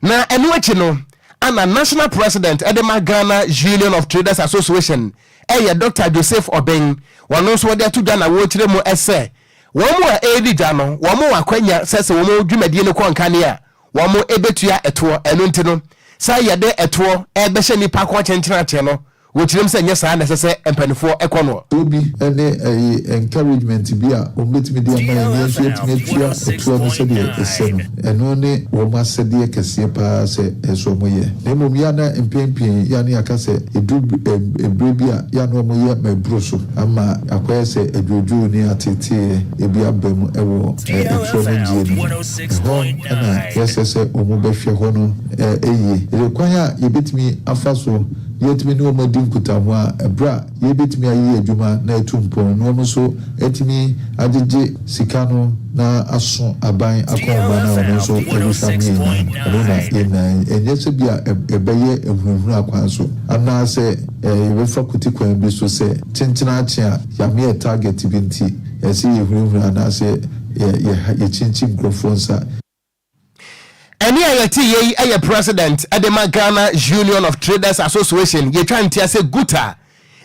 Na ɛno akyi no, ana National President de ma Ghana Union of Traders Association yɛ Dr. Joseph Obeng, wɔno nso wɔde ato dwa na wɔrekyerɛ mu sɛ wɔn a ɛredi dwa no, wɔn wɔ akwanya sɛ sɛ wɔn dwumadie no kɔ nkane a, Wɔbɛtua ɛtoɔ. Ɛno nti no, sɛ yɛde ɛtoɔ rebɛhyɛ nnipa ko akyenkyenakyɛ no, wɔkyerɛm sɛ nyɛ saa na ɛsɛ sɛ mpanimfoɔ kɔ noɔ. Tuo bi ne ɛyi encouragement bi a wɔn bɛtumi de ama yɛn na yɛn nso yɛatumi atua ɛtoɔ no sɛdeɛ ɛsɛ no, ɛno ne wɔn asɛdeɛ kɛseɛ pa ara sɛ ɛsɛ sɛ wɔyɛ. Na mmom yɛ a na mpɛn pii yɛ a na yɛaka sɛ ɛduru ɛberɛ bi a yɛ a na wɔyɛ ma ɛboro so ama akɔyɛ sɛ adwoodwoo ne ateeteeɛ bi aba mu wɔ ɛtoɔ no gyeɛ no mu. Ɛhɔ na yɛsɛ sɛ wɔbɛhwɛ hɔ no yie. Yɛde kwan a yɛbɛtumi afa so na yɛatumi ne wɔn adi nkutaho a berɛ a yɛbɛtumi ayeyɛ adwuma na atu mpɔn na wɔn nso atumi agyegye sika no na aso aban akɔnhoma no a ɔno nso hwehwɛ ama yɛn nyinaa no, ɛno na yɛn nyinaa ɛnyɛ sɛ bi a ɛbɛyɛ ahunahuna kwan so anaasɛ yɛbɛfa kwatikwan bi so sɛ kyenkyenaakye a yɛameɛ target bi nti ɛsɛ yɛhunahuna anaasɛ yɛkyinkyin nkurɔfoɔ nsa. Ɛnne a yɛte yɛ yi yɛ President de ma Ghana Union of Traders Association, yɛtwa ntia sɛ GUTA,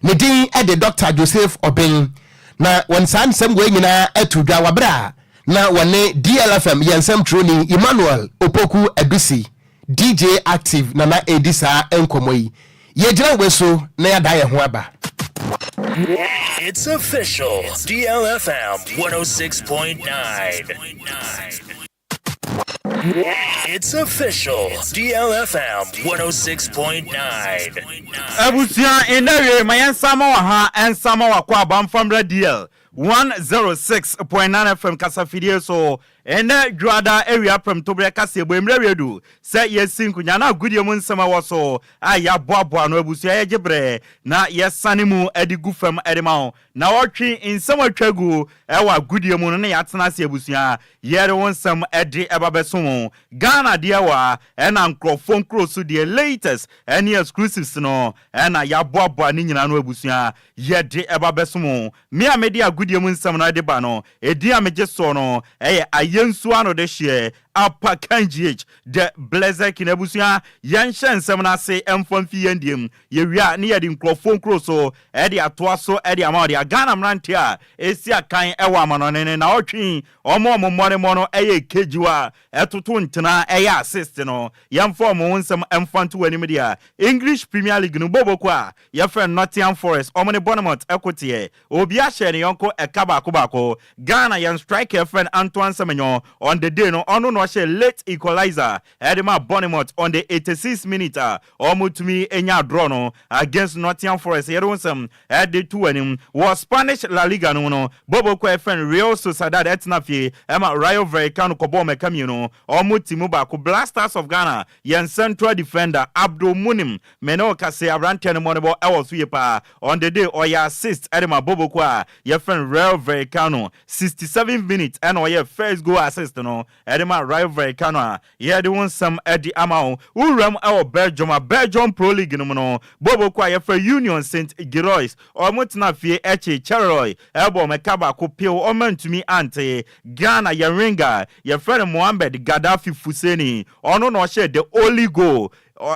ne din de Dr. Joseph Obeng. Na wɔn saa nsɛm wei nyinaa ato dwa wɔ berɛ a na wɔne DLFM yɛn nsɛmtwerɛni Emmanuel Opoku Adusi, DJ Active na na ɛredi saa nkɔmmɔ yi. Yɛgyina wei so na yɛada yɛn ho aba. It's official. DLFM 106.9. It's official. DLFM 106.9. Abusua ndɛ wie ma yɛn nsa ma wɔ ha nsa ma wakɔ aba mfa mmra DL 106.9 FM kasafidie so Ɛnnɛ Dwoada awia prɛmtoberɛ kaseɛbɔ mmerɛ awie du sɛ yɛsi nkonya na agodie mu nsɛm a ɛwɔ so a yɛaboaboa ano abusua yɛgye berɛ na yɛsane mu de gu fam de ma wo. Nawɔtwe nsɛm a atwa agu wɔ agodie mu no na yɛatena ase abusua yɛde wo nsɛm de ba bɛso wo. Ghana deɛ wɔ ha ɛna nkurɔfoɔ nkuro so deɛ latest ne exclusives no na yɛaboaboa ne nyinaa ano abusua yɛde ba bɛsom wo. Me a mede agodie mu nsɛm no de ba no, edin a megye soɔ no yɛ Ayensu Anodehyeɛ Apakan GH, The Blessed King. Abusua, yɛnhyɛ nsɛm no ase mfa mfi yɛn deɛ mu. Yɛwie a, ne yɛde nkurɔfoɔ nkuro so de atoa so de ama wo deɛ. Ghana mmeranteɛ a ɛsi akan wɔ amanɔne no, nnawɔtwe yi, wɔn a wɔn mmɔdemmɔ no yɛ kejiwa, ɛtoto ntena, ɛyɛ assist no, yɛmfa wɔn ho nsɛm mfa nto w'anim deɛ. English Premier League no, bɔbɔkuo a Yɛfrɛ no Nottingham Forest, wɔn ne Bournemouth ko teɛ. Obiara hyɛɛ ne yɔnko ɛka baako baako. Ghana yɛn striker yɛfrɛ no Antoine Semenyo. no, on the day no, ɔno na ɔhyɛ late equalizer ɛde ma Bournemouth on the 86 minute a ɔmo tumi enya draw no against Nottingham Forest. Yɛde wɔn nsɛm ɛde to anim. Wɔ Spanish La Liga no, bobo kɔ ɛfɛn Real Sociedad ɛtena fie ɛma Rayo Vallecano kɔbɔ ɔmo ɛka 2, ɔmo ti mu 1. Black Stars of Ghana yɛn central defender Abdul Munim, mene ɔkase aberanteɛ no mmɔnebɔ ɛwɔ so yie paa. On the day ɔyɛ assist ɛde ma bobo kɔ a yɛfɛn Rayo Vallecano. 67 minutes ɛna ɔyɛ first goal assist no ɛde ma Rayo Vallecano a yɛde wɔn nsɛm ɛde ama wo. Wuram ɛwɔ Belgium a Belgium Pro League no mu no, bobo kɔ a yɛfrɛ Union St Gilloise, ɔmo tena fie ɛkyi Charleroi ɛbɔ ɔmo ɛka 1 piew, ɔmo ntumi ante. Ghana yɛn winger yɛfrɛ no Mohammed Gaddafi Fuseni, ɔno na ɔhyɛ the only goal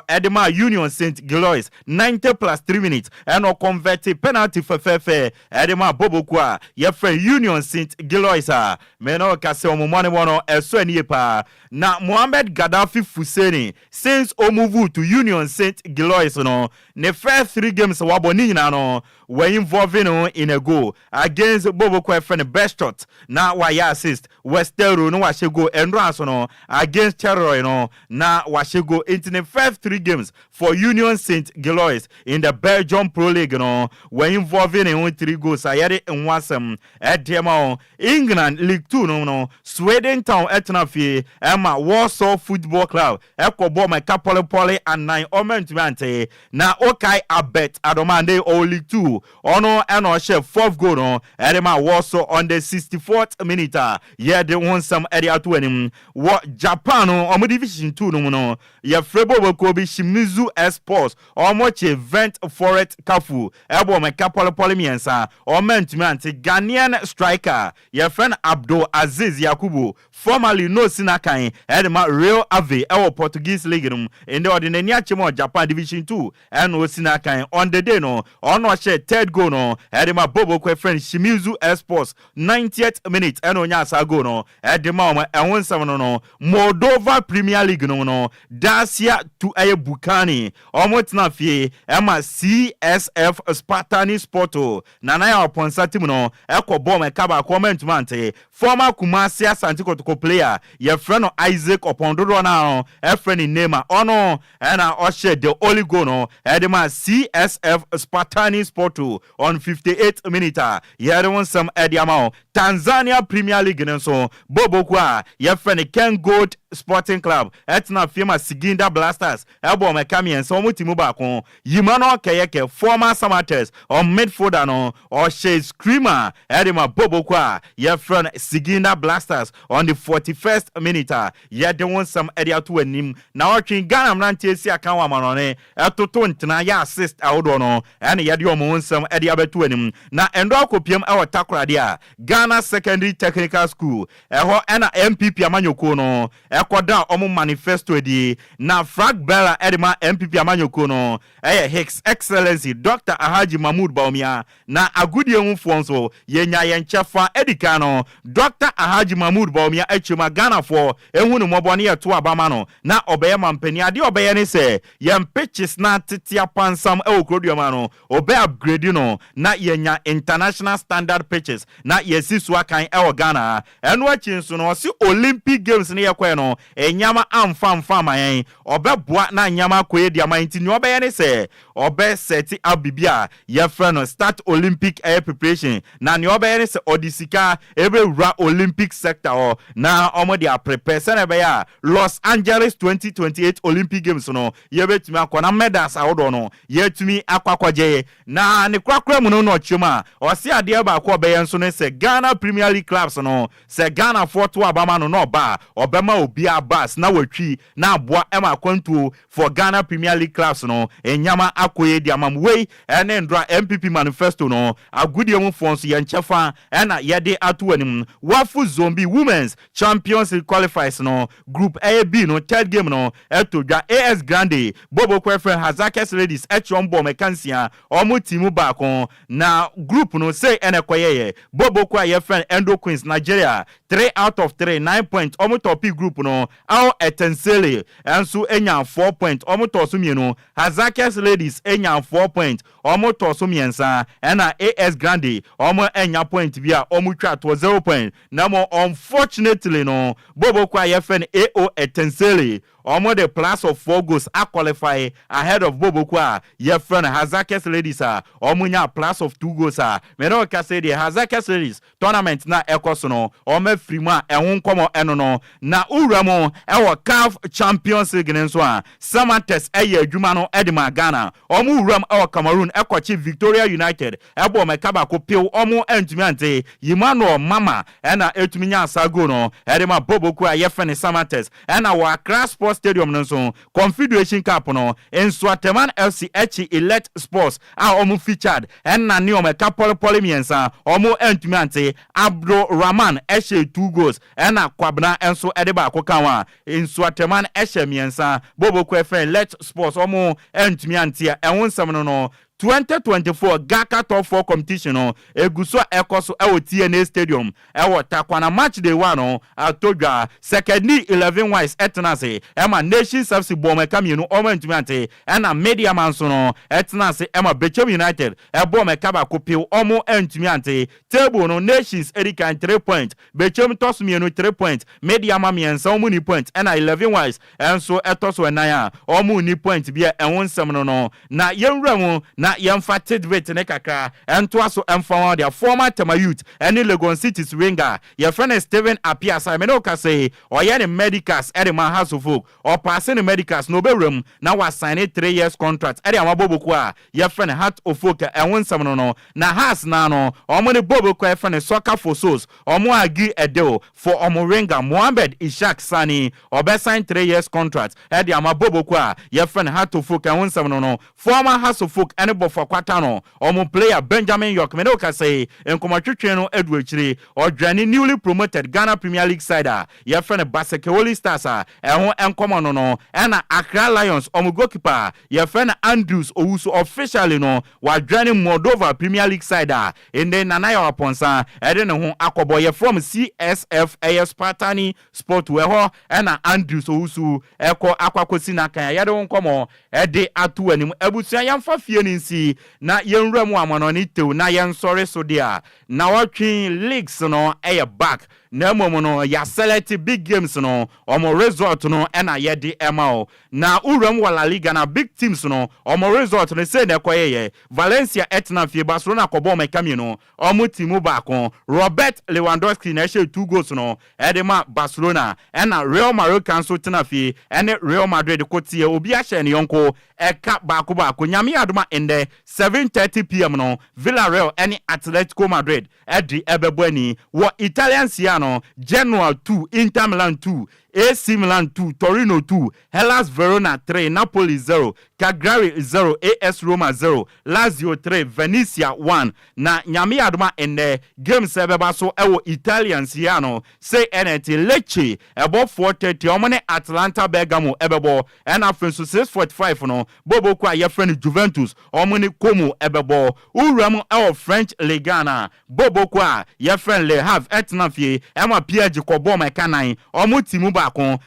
ɛde ma Union St Gilloise. 90 plus 3 minutes ɛna ɔconvert penalty fɛfɛɛfɛ ɛde ma boboku a yɛfrɛ Union St Gilloise a mɛ na ɔka sɛ ɔmo mɔne bɔ no ɛso ani yie paa. Na Mohammed Gaddafi Fuseni, since ɔmove to Union St Gilloise no, ne first three games wabɔ ne nyinaa no, were involving no in a goal. Against boboku ɛfrɛ no Beerschot na wayɛ assist, Westerlo no wahyɛ goal, ɛnura so no against Charleroi no na wahyɛ goal. Nti ne first three games for Union St Gilloise in the Belgium Pro League no, were involving in three goals a yɛde nho asɛm ɛdeɛ ma wɔn. England League Two no, Swindon Town ɛtena fie ɛma Walsall Football Club ɛkɔ bɔ ɔmo ɛka pɔlepɔle 4, ɔmo ntumi ante. Na okae Abet Adomande ɔwɔ League Two, ɔno ɛna ɔhyɛ fourth goal no ɛde ma Walsall on the 64th minute a yɛde ho nsɛm ɛde ato anim. Wɔ Japan no, ɔmo Division Two no mu no, yɛfrɛ bɔbɔkuo bi Shimizu S-Pulse, ɔmo kye Ventforet Kofu ɛbɔ ɔmo ɛka pɔlepɔle 3, ɔmo ntumi ante. Ghanaian striker yɛfrɛ no Abdul Aziz Yakubu, formerly no sinakan ɛde ma Rio Ave ɛwɔ Portuguese League no mu, ndɛ ɔde n'ani akyɛ mu wɔ Japan Division Two ɛna osi n'akan. On the day no, ɔno ɔhyɛ third goal no ɛde ma bobo kɔ ɛfrɛ no Shimizu S-Pulse. 90th minute ɛna onya asa goal no ɛde ma wɔn. Ɛho nsɛm no, Moldova Premier League no, Dacia tu ɛyɛ Bukani, ɔmo tena fie ɛma CSF Spartani Sporto Nana yɛ ɔpɔnsa team no ɛkɔ bɔɔl ɛka 1, ɔmo ntoma ante. Former Kumasi Asante Kotoko player yɛfrɛ no Isaac Ɔpɔn, dodoɔ no ɛfrɛ no Neymar, ɔno ɛna ɔhyɛ the only goal no ɛde ma CSF Spartani Sporto on 58 minutes a yɛde wɔn nsɛm ɛde ama wɔn. Tanzania Premier League no nso, boboku a yɛfrɛ no Ken Gold Sporting Club ɛtena fie ma Singida Black Stars ɛbɔ ɔmo ɛka 3, ɔmo ti mu 1. Yima no kɛyɛkɛ former Samartex ɔmo midfielder no ɔhyɛ screamer ɛde ma boboku a yɛfrɛ no Singida Black Stars on the 41st minute a yɛde wɔn nsɛm ɛde ato anim. Na ɔtwe Ghana mmeranteɛ si aka wɔ amanɔne ɛtoto ntena yɛ assist ahodoɔ no ɛne yɛde wɔn nsɛm ɛde abɛto anim. Na ɛndɔ akɔpiem ɛwɔ Takoradi a Ghana Secondary Technical School ɛhɔ ɛna NPP amanyɔkuo no ɛkɔda ɔmo manifesto di, na flag bearer ɛde ma NPP amanyɔkuo no ɛyɛ His Excellency Dr Alhaji Mahmood Bawumia. Na agodie hufoɔ nso yɛnya yɛn kyɛfa. Edi kan no, Dr Alhaji Mahmood Bawumia akyerɛ mu a Ghanafoɔ ehu ne mmɔbɔ ne yɛto abama no na ɔbɛyɛ mampanin. Adeɛ ɔbɛyɛ ne sɛ yɛn pitches na tete apansam ɛwɔ kuroduama no, ɔbɛ upgrade no na yɛnya international standard pitches na yɛsi so akan ɛwɔ Ghana. Ɛno akyi nso no, ɔsi Olympic Games ne yɛkɔɛ no, ɛnyama amfa amfa ama yɛn, ɔbɛboa na nyama akɔyɛ di ama yɛn. Nti nea ɔbɛyɛ ne sɛ ɔbɛ set up biribi a yɛfrɛ no start Olympic air preparation, na nea ɔbɛyɛ ne sɛ ɔde sika ɛbɛwura Olympic sector hɔ na ɔmo de aprepare sɛnɛ ɛbɛyɛ a Los Angeles 2028 Olympic Games no yɛbɛtumi akɔ na medals ahodoɔ no yɛtumi akɔ akɔgye. Na ne korakora mu no na ɔkyerɛ mu a ɔse adeɛ baako a ɔbɛyɛ nso ne sɛ Ghana Premier League clubs no, sɛ Ghanafoɔ to abama no na ɔba a, ɔbɛma obi bus na watwi na aboa ɛma akwantuo for Ghana Premier League clubs no enyama akɔyɛ di ama mu. Wei ɛne ndora NPP manifesto no. Agodie mu foɔ nso yɛn kyɛfa ɛna yɛde ato anim. WAFU Zone B Women's Champions League qualifiers no, group ɛyɛ B no, third game no ɛto dwa. AS Grande bobo kɔfrɛ Hasaacas Ladies ɛkyi wɔn bɔ ɔmo ɛka 6, ɔmo ti mu 1. Na group no sei ɛna ɛkɔyɛyɛ bobo kɔ a yɛfrɛ Endo Queens Nigeria, 3 out of 3, 9 points, ɔmo top group. no, Ao Etincelle nso nya 4 point, wɔn tɔɔ so mmienu. Hasaacas Ladies nya 4 point, wɔn tɔɔ so mmiɛnsa. Ɛna AS Grande, wɔn anya point bi a wɔn twa toɔ, 0 point. Na mo unfortunately no, boboko a yɛfrɛ no AO Etincelle, wɔn de plus of 4 goals aqualify ahead of boboko a yɛfrɛ no Hasaacas Ladies a wɔn nya plus of 2 goals. A mene ɔka sɛ deɛ, Hasaacas Ladies tournament na ɛkɔ so no, wɔn afiri mu a ɛho nkɔmɔ ɛno no. Na wura mu ɛwɔ CAF Champions League ne nso a, Samartex ɛyɛ adwuma no ɛde ma Ghana. Wɔn wura mu ɛwɔ Cameroon ɛkɔkye Victoria United, ɛbɔ wɔn ɛka baako pew, wɔn ɛntumi ante. Emmanuel Mama ɛna ɛtumi nya asa goal no ɛde ma boboko a yɛfrɛ no Samartex. Ɛna wɔ Accra Sports Stadium no nso, Confederation Cup no nso, Ateman FC ɛkyi Elect Sports a wɔn featured ɛna ne wɔn ɛka pɔlepɔle mmiɛnsa, wɔn ɛntumi ante. Abdul Rahman ɛhyɛ two goals, ɛna Kwabena nso ɛde baako ka ho a Nsoatreman ɛhyɛ mmiɛnsa, boboko ɛfrɛ Elect Sports wɔn ɛntumi ante. A ɛho nsɛm no, 2024 GHALCA Top 4 competition no egu so a ɛkɔ so ɛwɔ TNA Stadium ɛwɔ Tarkwa. Match day one no ato dwa. Sekondi 11 Wise ɛtena ase ɛma Nations FC bɔ ɔmo ɛka mmienu, ɔmo ntumi ante. Ɛna Medeama nso no ɛtena ase ɛma Bechem United ɛbɔ ɔmo ɛka baako pew, ɔmo ntumi ante. Table no, Nations edi kan, 3 point. Bechem tɔ so mmienu, 3 point. Medeama mmiɛnsa, ɔmo ni point. Ɛna 11 Wise ɛnso ɛtɔ so ɛnan a ɔmo ni point bi a ɛho nsɛm no. Na yɛnwura mu na yɛmfa tidbit ne kakra ɛntoa so ɛmfa wɔn deɛ. Former Tema Youth ɛne Legon Cities winger yɛfrɛ no Steven Appiah, mene wo kasa, ɔyɛ ne medicals ɛde ma Hearts of Oak. Ɔpaase ne medicals na ɔbɛwura mu na wasign ne 3 years contract ɛde ama boboko a yɛfrɛ no Heart of Oak. Ɛho nsɛm no. Na Hearts na no, ɔmo ne boboko a yɛfrɛ no Soccer for Souls, ɔmo agree a deal for ɔmo winger Mohammed Ishak Sani. Ɔbɛsign 3 years contract ɛde ama boboko a yɛfrɛ no Heart of Oak. Ɛho nsɛm no. Former Hearts of Oak ɛne Bofoakwa Tano ɔmo player Benjamin York, mene wo kasa yi, nkɔmɔtwetwe no adu akyire. Ɔdwane newly promoted Ghana Premier League side a yɛfrɛ no Basake Holy Stars a ɛho nkɔmɔ no. Ɛna Accra Lions ɔmo goalkeeper yɛfrɛ no Andrews Owusu, officially no wadwane Moldova Premier League side a ɛnde Nana Yɛ Apɔnsa ɛde ne ho akɔbɔ yɛfrɛ CSF, ɛyɛ Spartani Sport wɔ hɔ. Ɛna Andrews Owusu ɛkɔ akɔ akɔsi n'akan a yɛde ho nkɔmɔ ɛde ato anim. Abusua, yɛmfa fie no nsi na yɛnwura mu amanɔne tew na yɛnsɔre so deɛ a na wɔtwe leagues no ɛyɛ back. Na mmom no, yɛaselect big games no, ɔmo result no ɛna yɛde ɛma o. Na wuram wɔ La Liga na big teams no, ɔmo result no sei na ɛkɔyɛyɛ. Valencia ɛtena fie, Barcelona kɔbɔ ɔmo ɛka mmienu, ɔmo ti mu baako. Robert Lewandowski na ɛhyɛ two goals no ɛde ma Barcelona. Ɛna Real Mallorca nso tena fie ɛne Real Madrid ko tie, obi ahyɛ ne yɔnko ɛka baako baako. Nyame adoma, ndɛ 7:30 p.m. no, Villarreal ɛne Atletico Madrid ɛde ɛbɛbɔ ani. Wɔ Italian Serie A no, Genoa 2, Inter Milan 2, AC Milan 2, Torino 2, Hellas Verona 3, Napoli 0, Cagliari 0, AS Roma 0, Lazio 3, Venezia 1. Na Nyame adoma, nnɛ games ɛbɛba so ɛwɔ Italian Serie A no sɛ ɛna ɛte: Lecce ɛbɔ 4:30, ɔmo ne Atalanta Bergamo ɛbɛbɔ. Ɛna afei nso 6:45 no, boboko a yɛfrɛ no Juventus, ɔmo ne Como ɛbɛbɔ. Wura mu ɛwɔ French Ligue 1 a, boboko a yɛfrɛ no Le Havre ɛtena fie ɛma PSG kɔbɔ ɔmo ɛka nan, ɔmo ti mu baako.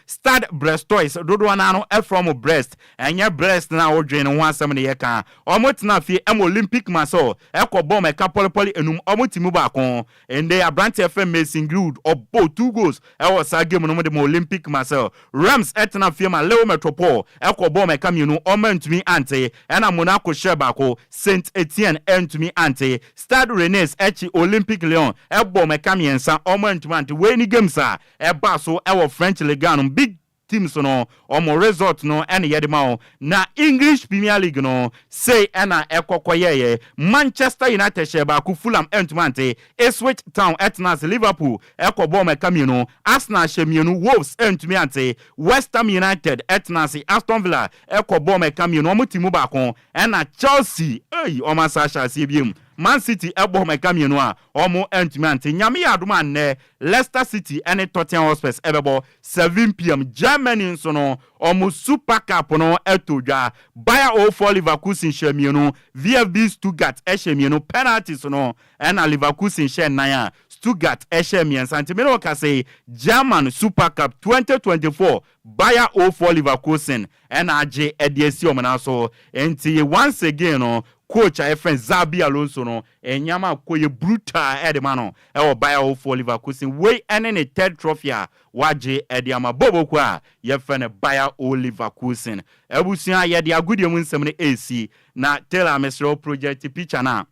Stade Brestois, dodoɔ naa no ɛfrɛ ɔmo Brest, ɛnyɛ Brest na wodwen ne ho asɛm ne yɛka, ɔmo tena fie ɛma Olympique Marseille ɛkɔ bɔ ɔmo ɛka pɔlepɔle enum, ɔmo ti mu baako. Nde aberanteɛ fɛ Mason Greenwood ɔbɔ two goals ɛwɔ saa game no mu de ma Olympique Marseille. Reims ɛtena fie ma Lille Metropole ɛkɔ bɔ ɔmo ɛka mmienu, ɔmo ntumi ante. Ɛna Monaco hyɛ baako, Saint Etienne ɛntumi ante. Stade Rennes ɛkyi Olympique Lyon, ɛbɔ ɔmo ɛka mmiɛnsa, ɔmo ntumi ante. Wei ni games a ɛba so ɛwɔ French Ligue 1 no, big teams no, ɔmo result no ɛna yɛde ma wo. Na English Premier League no sei ɛna ɛkɔkɔ yɛyɛ: Manchester United hyɛ baako, Fulham ɛntumi ante. Ipswich Town ɛtena ase, Liverpool ɛkɔ bɔɔl mɛka mmienu. Arsenal hyɛ mmienu, Wolves ɛntumi ante. West Ham United ɛtena ase, Aston Villa ɛkɔ bɔɔl mɛka mmienu, ɔmo ti mu baako. Ɛna Chelsea ɛyi ɔmo asa ahyɛ aseɛ biem, Man City ɛbɔ mɛka mmienu a ɔmo ɛntumi ante. Nyame yɛ adom a, nnɛ Leicester City ɛne Tottenham Hotspurs ɛbɛbɔ 7 p.m. Germany nso no, ɔmo Super Cup no ɛto dwa. Bayer 04 Leverkusen hyɛ mmienu, VfB Stuttgart ɛhyɛ mmienu. Penalties no ɛna Leverkusen hyɛ nnan a. Stuttgart ɛhyɛ mmiɛnsa. Nti mene ɔka sɛ German Super Cup 2024, Bayer 04 Leverkusen ɛna agye ɛde asi ɔmo nan so. Nti once again no, coach a yɛfrɛ Xabi Alonso no, nneɛma akɔ yɛ brutal ɛde ma no ɛwɔ Bayer 04 Leverkusen. Wei ɛne ne third trophy a wagye ɛde ama boboko a yɛfrɛ no Bayer 04 Leverkusen. Abusua, yɛde agodie mu nsɛm no ɛresi na Taylor, mesrɛ project picture no a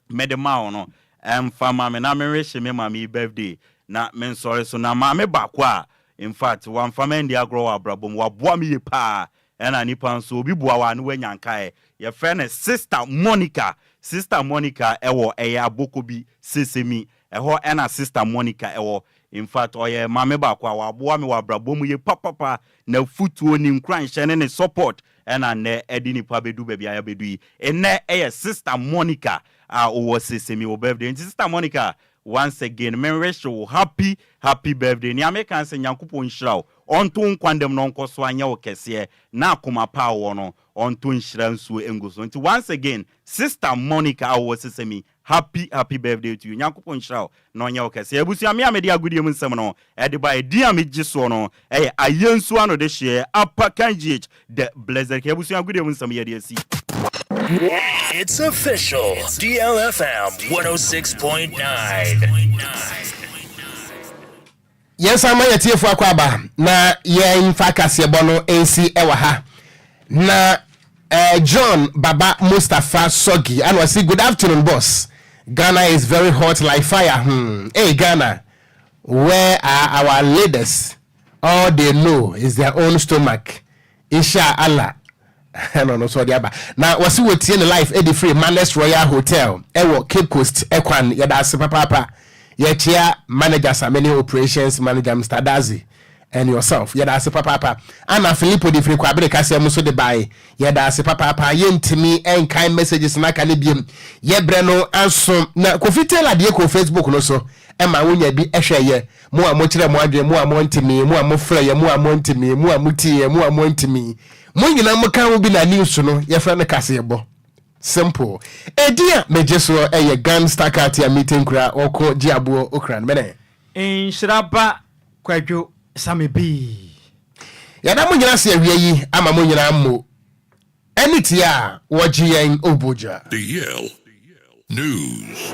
mede ma wo no, ɛmfa ma me na menwehye me maame yi birthday na mensɔre so. Na maame baako a in fact wamfa ma ndi agorɔ wɔ abrabɔ mu, waboa me yie paa, ɛna nipa nso obi boa wa ne wanya nkae, yɛfrɛ no Sister Monica. Sister Monica ɛwɔ ɛyɛ aboko bi Sesemi ɛhɔ ɛna Sister Monica ɛwɔ. In fact, ɔyɛ maame baako a waboa me wɔ abrabɔ mu yie papapa, na futuo ne nkuranhyɛ ne ne support ɛna nnɛ ɛde nipa bɛdu baabi a yɛbɛdu yi. Ɛnnɛ ɛyɛ Sister Monica a ɔwɔ Sesemi wɔ birthday. Nti Sister Monica, once again menwish wo happy happy birthday. Nea meka sɛ Nyankopɔn nhyira wo, ɔnto nkwandam na ɔnkɔ so anyɛ wo kɛseɛ, na akoma pa a wɔ no, ɔnto nhyira nsuo ngu so. Nti once again, Sister Monica a wɔwɔ Sesemi, happy happy birthday to you. Nyankopɔn nhyira wo na ɔnyɛ wo kɛseɛ. Abusua, me a mede agodie mu nsɛm no ɛde ba, ɛdin a megye soɔ no ɛyɛ ayɛ nsuo ano de hyeɛ Apa Kan GH the Blessed. Abusua, agodie mu nsɛm yɛde asi. It's official. DLFM 106.9. Yɛnsan ma yɛtiefo akɔ aba na yɛmfa kaseɛbɔ no nsi ɛwɔ ha na John Baba Mustapha Sogi and wasi, "Good afternoon, boss. Ghana is very hot like fire. Hey Ghana, where are our leaders? All they know is their own stomach. Insha Allah." Ɛna ɔno nso ɔde aba na wɔsi wɔtie ne live ɛde firi Manes Royal Hotel ɛwɔ Cape Coast ɛkwan. Yɛda ase papaapa. Yɛkyia manager Samini, operations manager Mr Dazi and yourself. Yɛda ase papaapa. Ana Filippo de firi Kwabere kaseɛ mu nso de bae. Yɛda ase papaapa. Yɛntumi ɛnkan messages n'aka ne biem, yɛbrɛ no aso. Na Kofi Taylor deɛ, kɔ Facebook no so ɛma wonya bi ɛhwɛ yɛ. Mo a mokyerɛ mo adwene, mo a montumi, mo a mofrɛ yɛ, mo a montumi, mo a motie yɛ, mo a montumi, mo nyinaa mo ka ho bi na news no yɛfrɛ no kaseɛbɔ simple. Ɛdi a megye soɔ ɛyɛ Gun Starcat a meeting kura ɔkɔ gye aboɔ okra no mɛnɛ. Nhyiraba Kwadwo Same bii. Yɛda mo nyinaa se awia yi ama mo nyinaa mmo ɛne tie a wɔgye yɛn obogya. The Yale News.